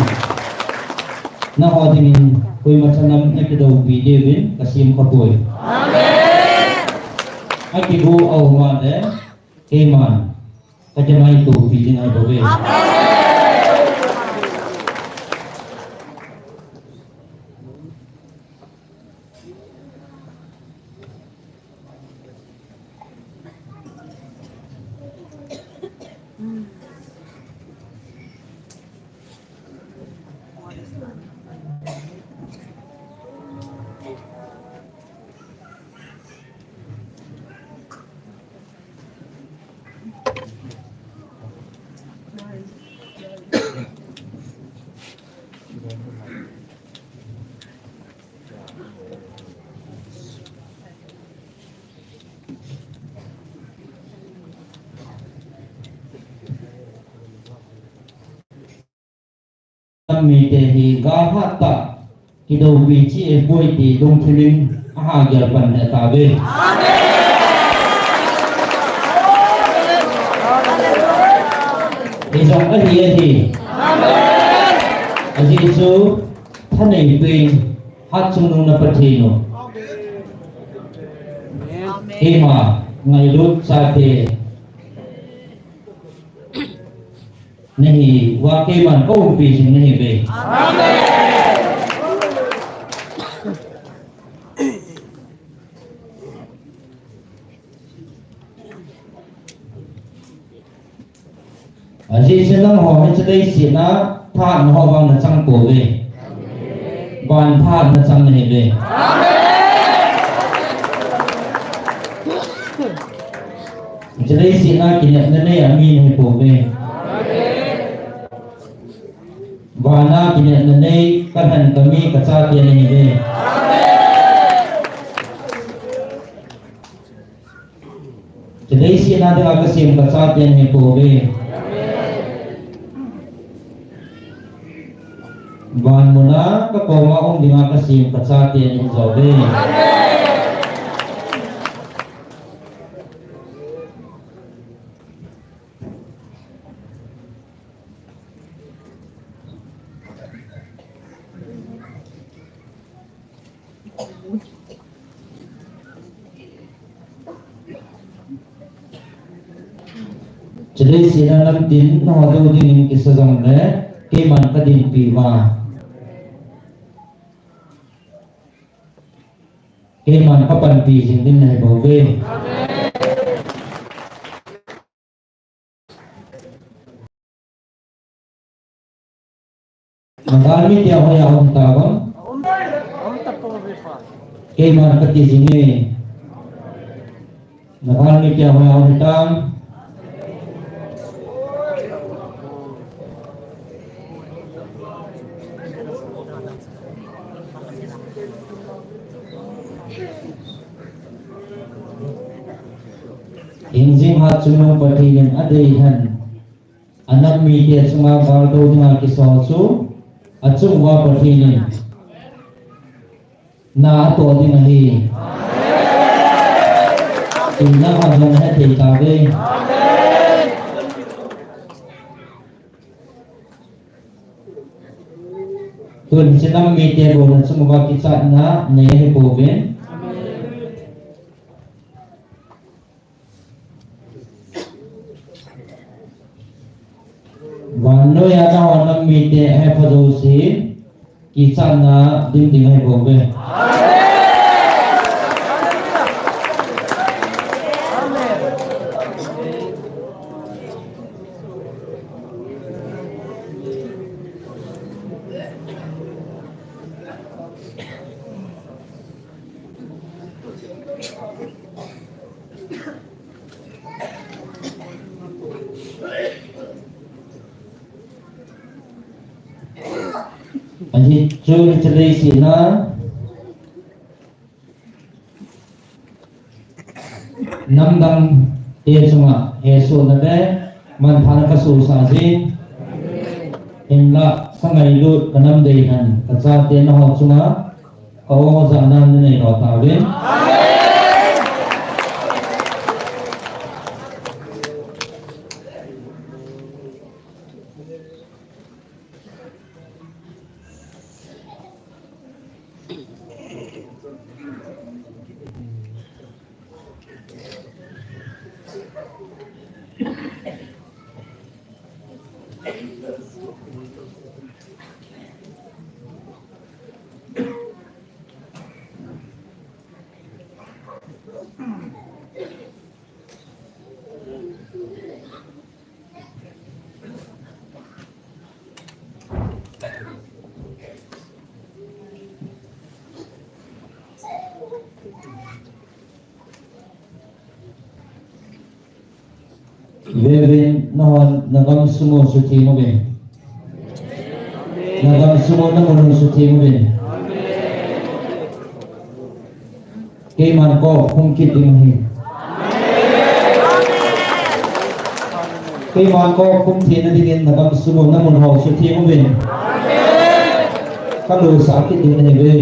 nangho dingin koimacha nam nakidoupi diuvin kasem khapoi. Akigo aum a le keiman kakimaitopi ding ahi bouve. Nam mite hi galhat tah kidoupi cheh poi ti lungthim in aha gel pan lheh tauve. Hijong ahi ahi. Ajeh chu thaneipen hatchungnung na Pathen u, keima ngailut chate nahiuva keiman kaumpi jing nahiuve. Ajeh chu nangho hiche leiset a thahatna ho vang nachang pouve. Van thahatna chang nahiuve. Hiche leiset a kinepna nei a mi nahipouve. Vana kinepna nei, kalhen kami kachate nahiuve. Hiche leiset a dinga kasem kachate nahipouve. Van muna kakoma um dinga kasem kachate nahijouve. Hiche leiset a namtin nangho dou dingin kisa jongle keiman kadinpi uva, keiman kapanpi jing ding nahibouve. Nagalmi tia hoiya um hitam? Keiman kati jinge. Nagalmi tia hoiya um hitam? Hingjing hatchungnung Pathen in adei hen, anam mite chunga gal dou dinga kisol chu achung uva Pathen in na atoh ding ahi. Tin nangho jong nahet thei tauve. Tun hiche nam mite bou nachung uva kichatna nei ahipouve. Vannoiya nangho nam mite ahepha jouse kichatna dim ding ahibouve. Ajeh chu hiche leiset a namdang te chunga hesohna le Manthahna kasohsah jin. Hinlah kangailut kanam deihen kachate nangho chunga ka-o jahna nanei lou tauvin. Vevin, nahon nagam sung u sutheng uvin. Nagam sung u namun u sutheng uvin. Keiman kakhum kit ding ahi. Keiman kakhum theina dingin nagam sung u namun u sutheng uvin. Kalusah kit ding ahi ve.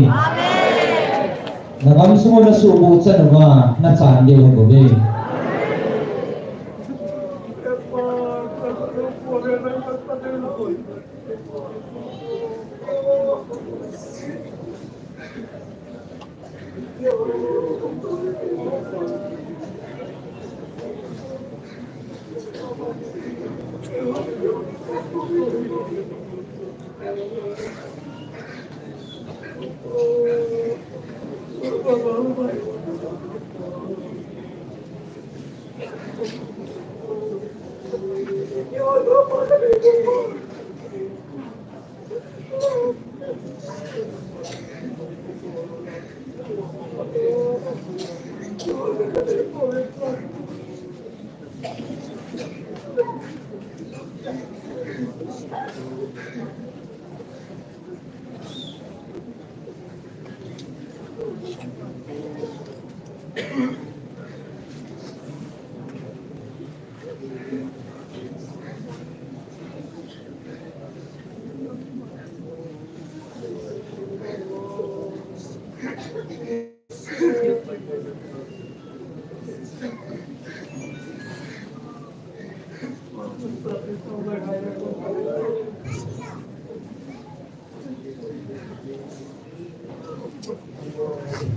Nagam sung u nasuhboh chan uva nachan diu ahi bouve.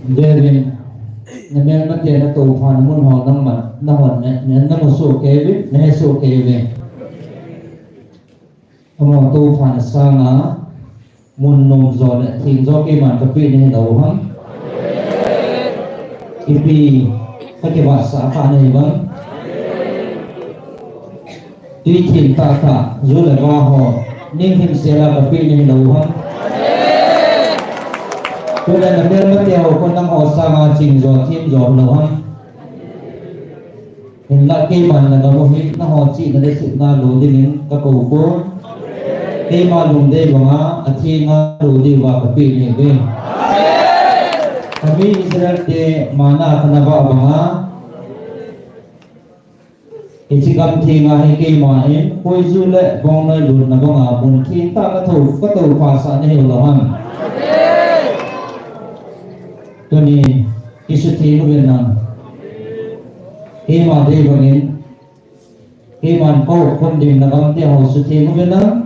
Vevin, namelmate natoupha namun ho nangman, nahon ne, ne, namu soh kei uvin, nahe soh kei uvin. Amaho toupha na sanga, mun nom jo le theng jo keiman kapeh nahi lou ham? Ipi kakivahsah kha nahi vang? Tui theng tahtah, ju le va ho, ning himsel a kapeh nahi lou ham? Tule namelmate ho kon nangho sanga ching jo, them jo lou ham? Hinlah keiman nagam u hi, nangho chihna le sepna lo dingin kakou pon. Keima lungdei banga, athenga lo diuva kapeh nahi uve. Kami Israel te manna kana vah banga, hiche gam thenga hi keima in, koiju le bongnoi lutna banga mun thengtah katou, katoupha sah nahiu lou ham? Tuni, kisutheng uvin lang. Keima dei bangin, keiman kakhum ding nagam te ho sutheng uvin lang.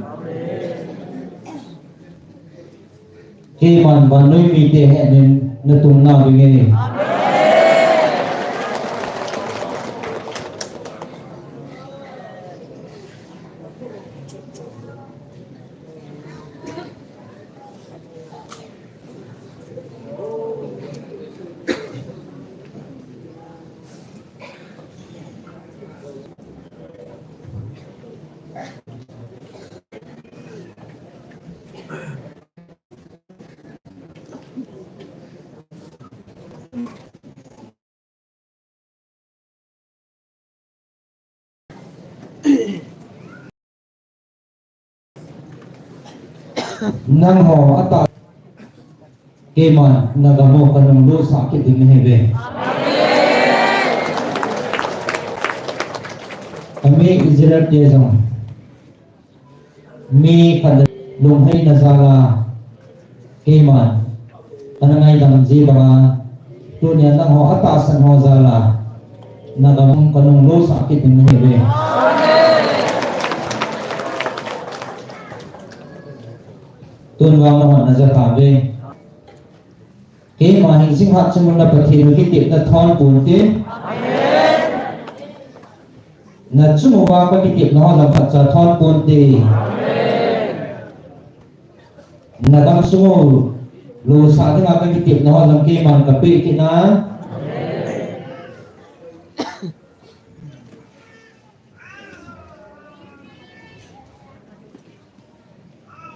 Keiman vannoi mite hetnin natung nauvin nge. Nangho atah, keiman nagam u kanung lut sah kit ding nahiuve. Amen. Israel te jong mi khat le lunghei na jal a, keiman kana ngaidam ji banga, tunia nangho atahsan ho jal a, nagam kanung losah kit ding nahi ve. Tun vang nahon naja tave. Keima hin jingkah chunga Pathen kitepna thon ponte. Nachung uva kakitepna ho jong phatcha thon ponte. Nagam sung u losah dinga kakitepna ho jong keiman kapeh kit na.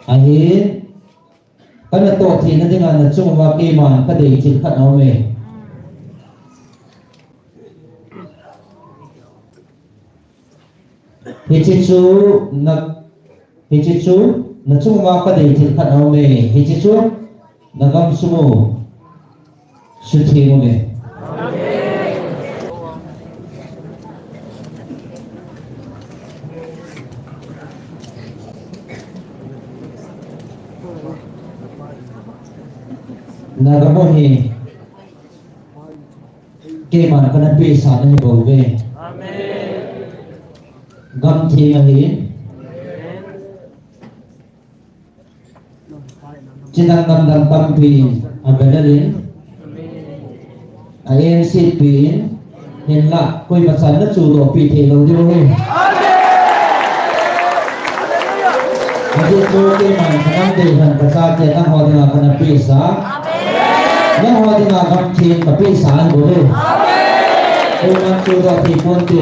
Ahin, kana toh theina dinga nachung uva keiman kadei thil khat aume. Hiche chu na, hiche chu nachung uva kadei thil khat aume. Hiche chu nagam sung u sutheng uve. Nagam u hi keiman kana pesah nahi bouve. Gam theng ahi. Chidang dang dang tampin avelel in, a-ensetpi in, hinlah koima chan nachudohpi thei lou diu ahi. Ajeh chu keiman kanam dei lhon kachate nangho dinga kana pesah. Nangho dinga gam theng kapesah ahi bouve. Koiman chudoh thei ponte.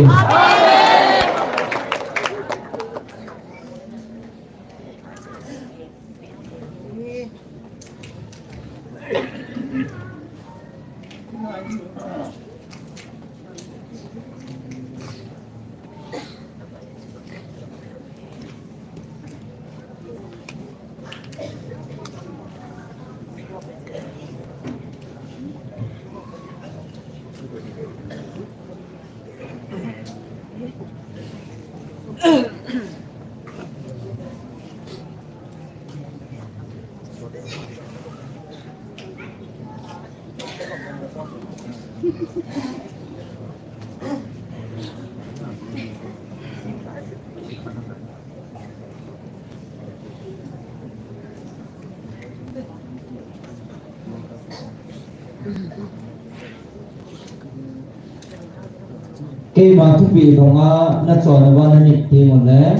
Keima thupeh banga nachon uva nanit teng uleh,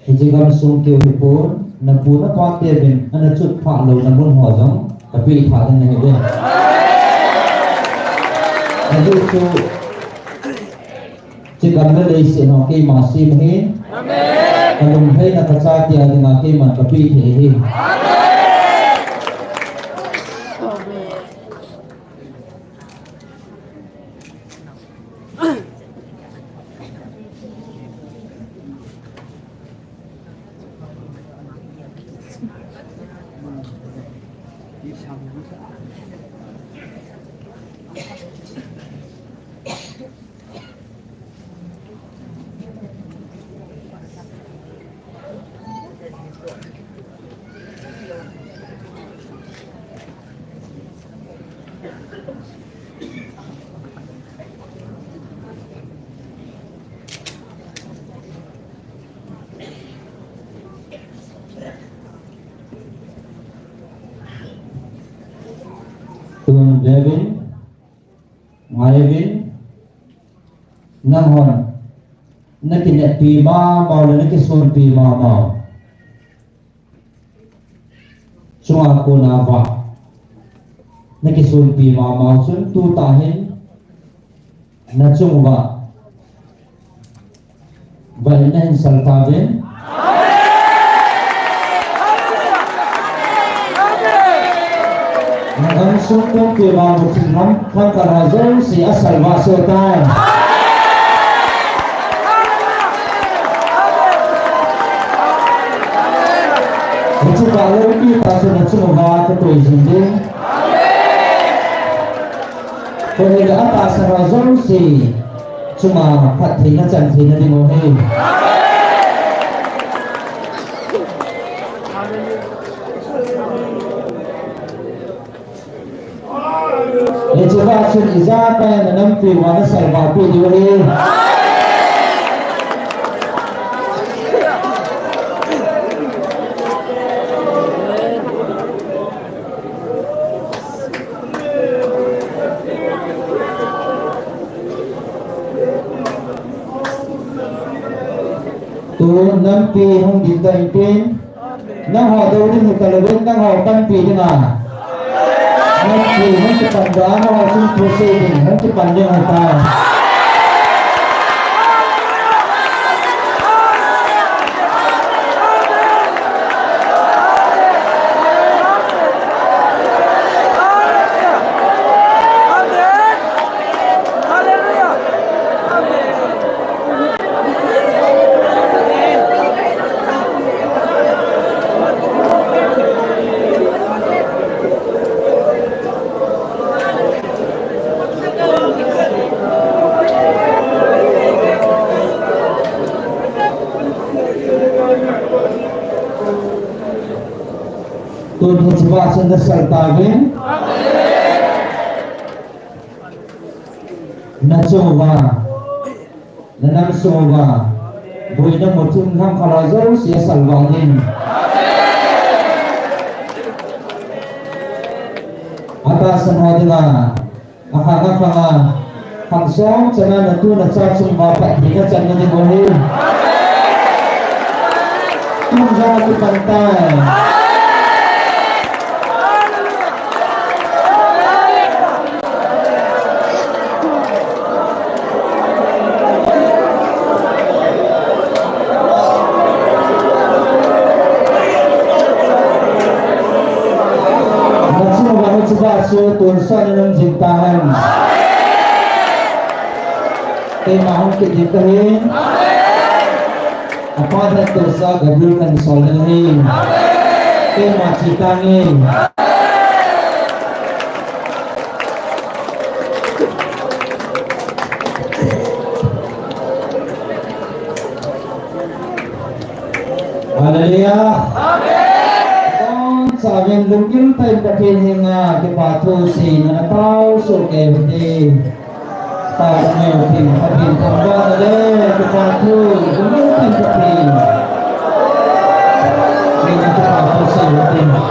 hiche gamsung keu hipon, napu napa teuvin ana chotphah louna mun ho jong kapeh tha ding nahiuve. Ajeh chu, hiche gam le leiset ho keima sem ahi. Kalungheina kachate a dinga keiman kapeh thei ahi. Tun veuvin, ngaiuvin, nanghon nakineppi mama u le nakisonpi mama u chunga kona vah nakisonpi mama u chun tutah hin nachung uva vah in nahin sal tauvin. Nagamsung pumpi vang u thinglam khangkal ho jouse asal vah soh tai. Hiche vah loupi tah chu nachung uva kakoi jing ding. Koi hile atahsan ho jouse chunga phattheina chan theina ding u ahi. Hiche va chun ijakai nanampi uva nasalvah peh diu ahi. Tun nampi hung ding ta in tin. Nangho dou ding hi talouvin, nangho panpi dinga. Nampi hung kipan doh a, nangho chun thusei ding, hung kipan ding ahitai. Tun hiche va chun nasal tauvin. Nachung uva, nanam sung uva, boina muthim lhangkhat a jouse asalvah in. Atahsan ho dinga, akhang akhang a, khang som chana natu nacha chung uva phattheina channa ding u ahi. Tun jong akipan tai. Nachung uva hiche va chu tonsot in um jing tahen. Keima hung kit ding kahin. Apa Pathen toh sa Gabriel kahin sol ding ahi. Keima che tange. Hallelujah. Amen. Chonset in lunggil tah in Pathen henga kipa thu seina natao soh kei u hite. Tao neo tin Pathen thangvahna le kipa thu lunggil tah in Pathen. Henga kipa thu sei u hite.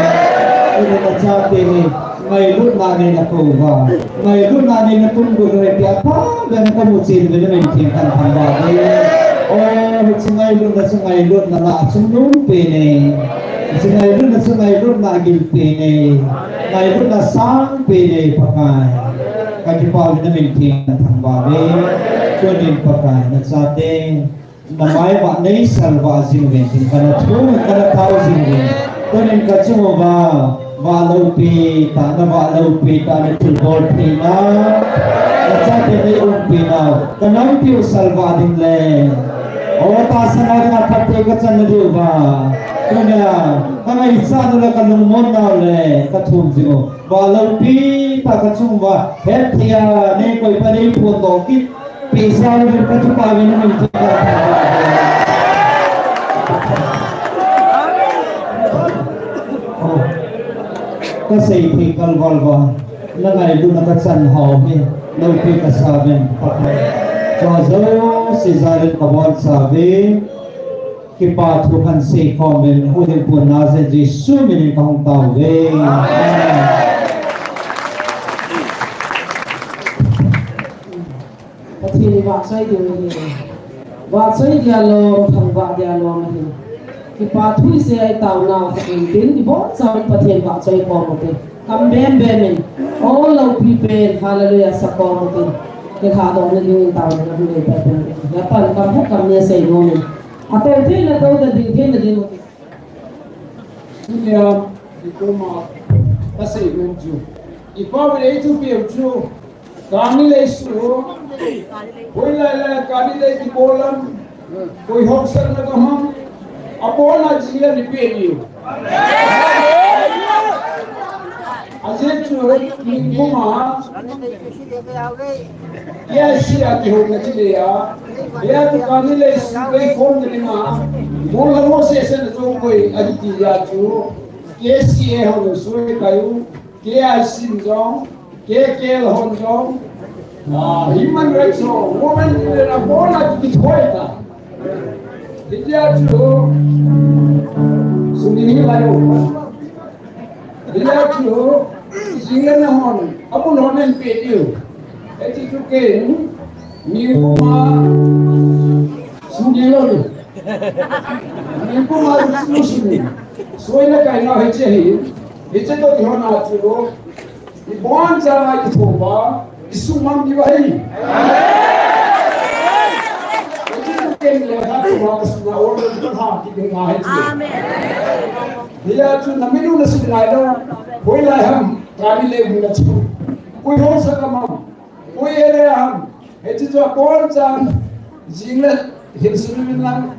Tunin nachate hi ngailutna nei nakou uva, ngailutna nei nakou uva, tia pha ben kamu chen uve, namin theng kathangvah uve. O, hiche ngailutna chu ngailutna lah a chungnung pen e. Hiche ngailutna chu ngailutna gil pen e. Ngailutna sang pen e, Pakai. Kakipah uve, namin theng kathangvah uve. Tunin Pakai, nachate namai vah nei salvah jing uvin tin kana thu, kana tao jing uvin. Tunin kachung uva, vah loupi tah, navah loupi tah, nathilbol theina, nachate nei umpi nau, kanampiu salvah ding le, o, tahsan a dinga phatthei kachan nadiuva, tunia kangaichat nau le kalungmon nau le kathum jing u. Vah loupi tah kachung uva, hetthei a nei koipa nei phondoh kit peh sah uvin, kakipah uve, namin theng kathangvah uve. O, kasei thei kalval uva, nangailutna kachan hou hi loupi kasa uvin, Pakai. Chua jouse jal in kabonchauve. Kipa thu kahin seikhom uvin, Huhhingpu Nazareth Jesu minin kahung taove. Amen. Pathen i vahchoi diu ahi. Vahchoi dia lom, thangvah dia lom ahi. Kipa thu isei a itaonau khat in tin, ibonchauvin Pathen vahchoi khom ute. Kam bem bem in, o loupi pen, hallelujah, sakhom ute. Kilhadohna dingin taona hung nei pen. Japan kam ho kam ni sei nom in. Atou theina tou, ading theina ding. Tunia, i koma, kasei nom chu, i pau le i thupeu chu, kani leiset, hoilai lai kani lei kibol ham, koi haosatna gam ham, abona jing le nei peh diu. Ajeh chu, mi koma, K I C a kihouna chule a, hia tu kani leiset koi khom na dinga, mol la mo se se na jong koi ahi tia chu, K C A hon soi kayu, K I C in jong, K K L hon jong, ah, human rights ho, women leader a bona kithoi ta. Hitia chu, suni hi lai ho. Hijeh chun, jing le na hon, abul hon nei peh diu. Hiche chu ken, mi puma, suni lou. Mi puma, suni. Soi le kai na hiche hi. Hiche toh kihona chu, iboncha ngai kithoa, isumang diu ahi. Hiche chu ken le ha tu ma ka suna o le ha ki de ngai hiche. Amen. Hijeh chun naminu nasu ngai lou, hoilai ham, kani lei mun na chu. Koi haosat gam ham, koi area ham, hiche chu aboncha, jing le hin sunu min lang,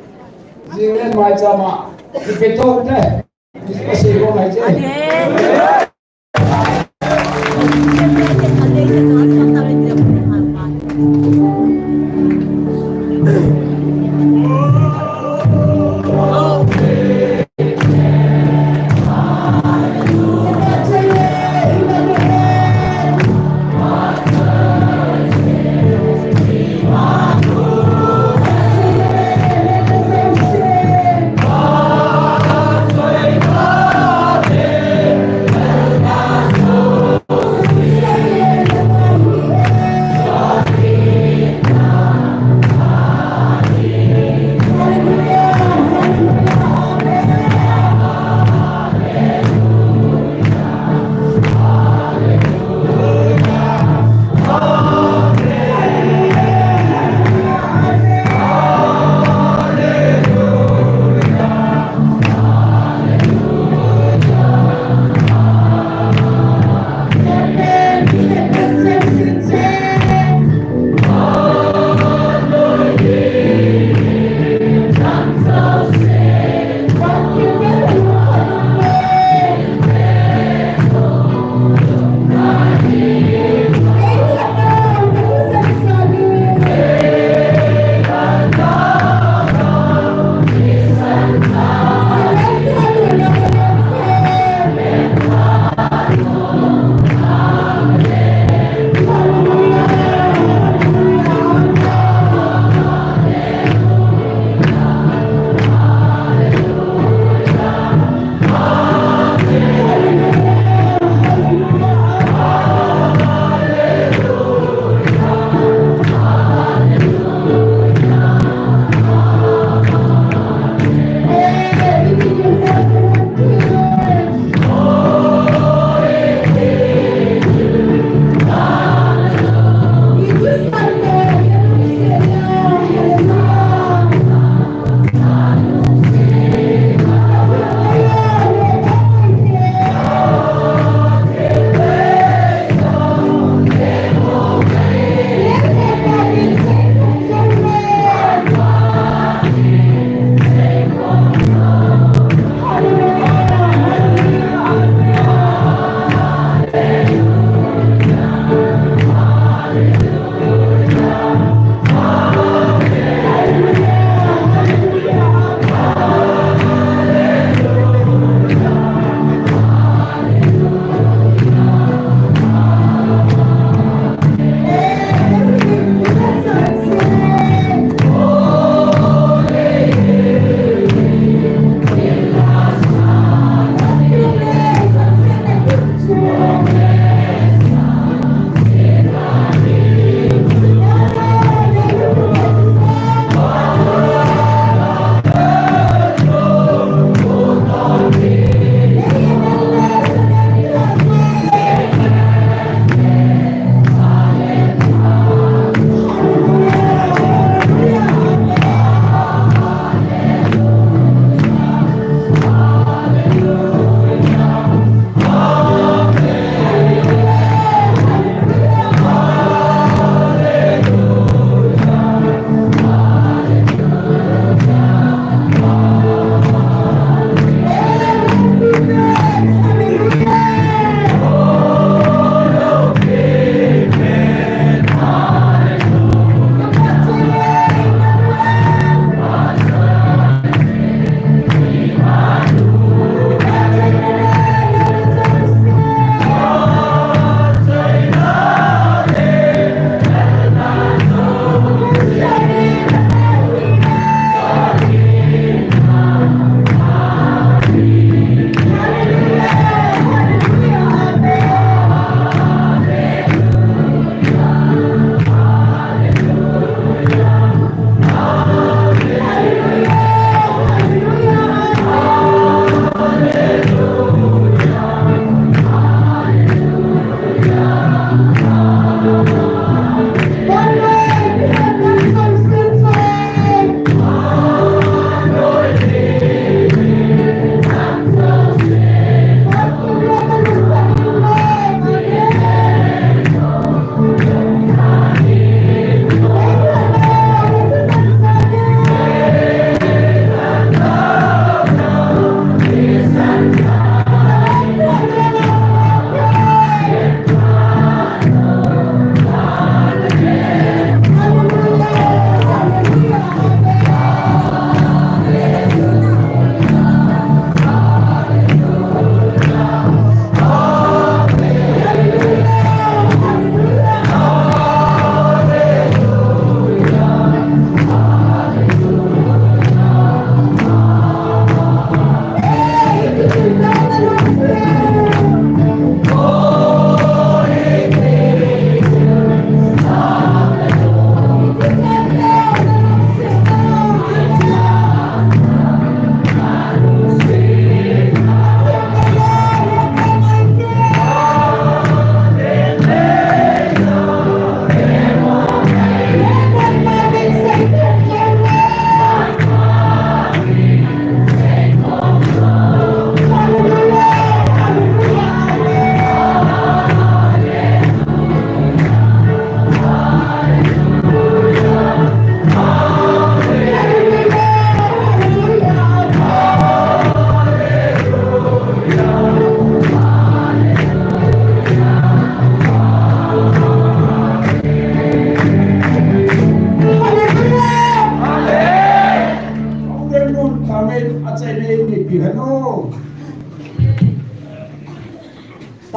jing le maicham a, ipi tou te, ipi sei ko mai che.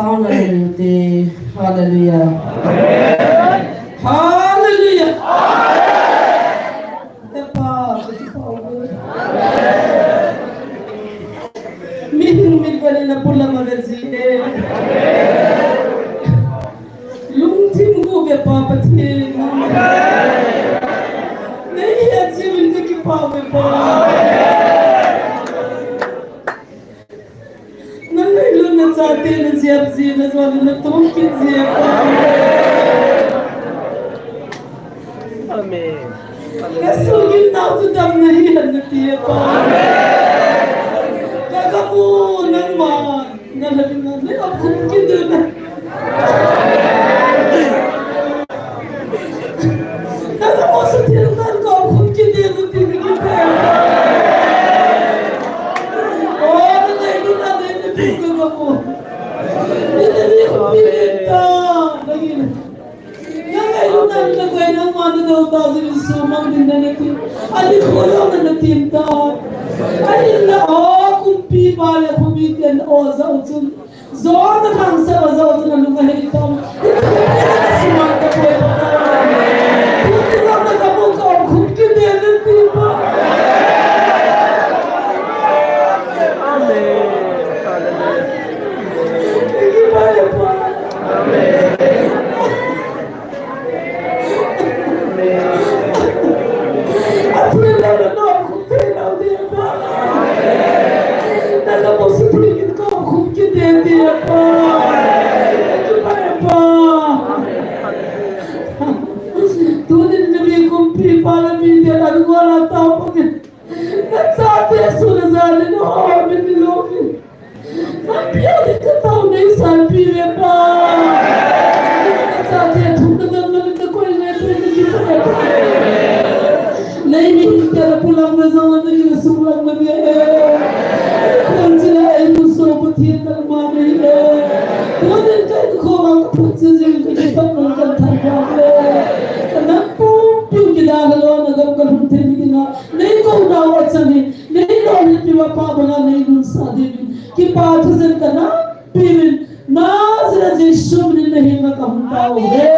Hallelujah. Hallelujah. Hallelujah. Epa, epa. Min, min bani na pula ma ve ji e. Lungthim gu ve pa Pathen. Nei hi a ji min ka kipa ve pa. Na ngailut na chate na jep ji na jong na tong kit ji pa. Amen. Ka sugim nau chu damna hi hen nati pa. Ka kamu nangma na la ding na ne a kum kit na. Na kamu sa thil na ka kum kit na ti ni ki pa. O na ngailut na ne na ti ka kamu. Ni na ni kum kit ta. Na ngailut na, na koi na ma na dau ta, ji min sumang din na na tin. Ani kho lo na na tin ta. Ani na o kumpipa le khomiten o jao chun. Jo na khang sa o jao chun na lunga hei tom. Ni na sumang ta koi pa. Ni na na ka mo ka o khum kit na na tin pa. Amen. Hallelujah. Thank you, Father. Amen. Tunin na mi kumpipa na mi dia na luwa na tao pagin. Na chate su na zani no, min ni lo mi. Nampi a ding ka tao nei sanpi ve pa. Ka chate thum na dam na min na koi nei pe na ki pa. Nei mi hin ka na pulang na zang na ki na sumlang na ve. Kon sila ai mu so Pathen na ma nei e. Kon nei kai ko ma ka phut se jing ka ki pa na ka tha pa ve. Ka na pu piu ki da lo na gam ka lhun the mi dinga. Nei ko na wa chang hi. Nei lolhinpi uva pa banga nei lungsa dingin. Kipa thusim kana piuvin. Nazareth Jesu minin na henga kahung tao uve.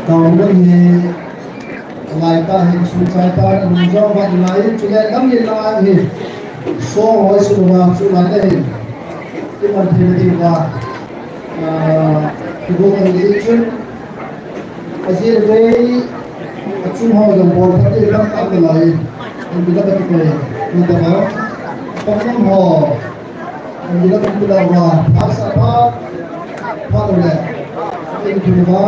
Taona hi, lai ta hi, sun chai ta, nung jong vat lai, chule lam ni la hi. So hoi su va, su lai ta hi. Ti man thi na ti va. Ah, ti vo kan di chun. Ajil vei, achung ho jong bol phat ti lam ta lai. An bi la ka ti ko. Ni ta ba. Pakam ho. An bi la ka ti la va. Pha sa pha. Pha le. In ki va,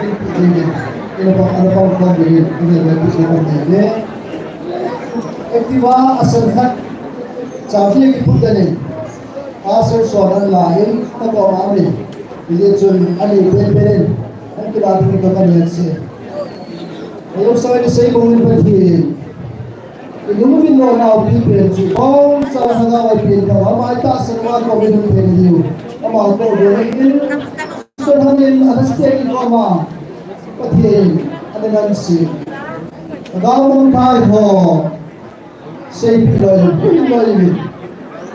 in ki in. In pa, an pa ko ni. In le ki ko ni. Activa a san khat. Cha ki ki put da ni. Pastor Son an la in, ka ko ma mi. Hijeh chun ani pen pen in, an kila ding ka kan yan se. Ayo sa ni sei mong in Pathen. Inung min lo nau pi pen chu, bong sa na ga wai pen ka, ma mai ta sa ma ko min pen diu. Ama ko do in, so han in, ana stay ko ma. Pathen, ana nan si. Ga mong thai ho. Seipi loi, pui loi.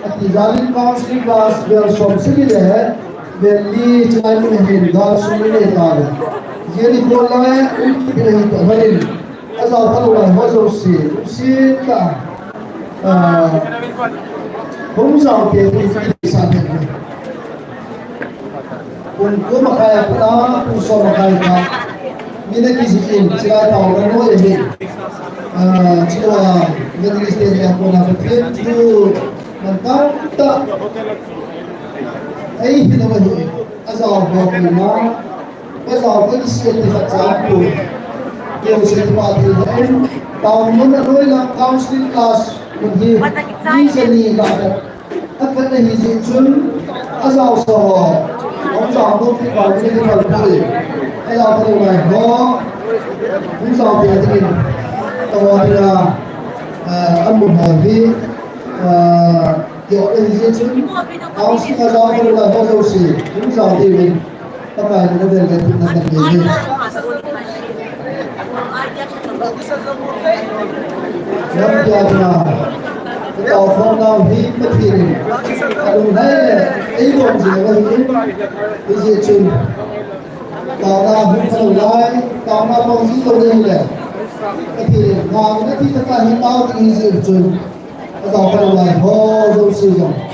Ati jalin counseling class bel som sagi le, bel li chai mun hin gal sum ni nei ta le. Jeni ko la, un ki le hin to halin. Aja phalu lai ho jo si, si ta. Ah, hung jao te, sa te. Pung ko makai a pat a, pung som makai ta. Min a kijih in, chilai taona noi ahi. Ah, chua, evangelist te ni a kona Pathen thu, man tamtah. Ei hi lo ahi, ajao ho koi ma, ajao ho kisi ti khat cha pu. Keu se pa ti lo en, taona noi la counseling class mun hi, ni se ni la. Akhat na hi jeh chun, ajao sa ho. Hung jao ho ki pa ni ki pa ni. Ajao sa ho ngai ho. Hung jao pia ti kin. Tawa pia, eh, amun ho hi. Kio le hijeh chun, aung si kha jao kha lai ho jouse, hung jao diuvin, Pakai in na vel le thupna kan nei hi. Lamkia dina, ka tao khom nau hi Pathen in, alunglhai le, eidom jing ahi in, hijeh chun, taona hung kha lou lai, taona pang jing lou ding le, Pathen in, na thi tah tah hi tao ding hijeh chun, ka tao kha lou lai ho jouse jong.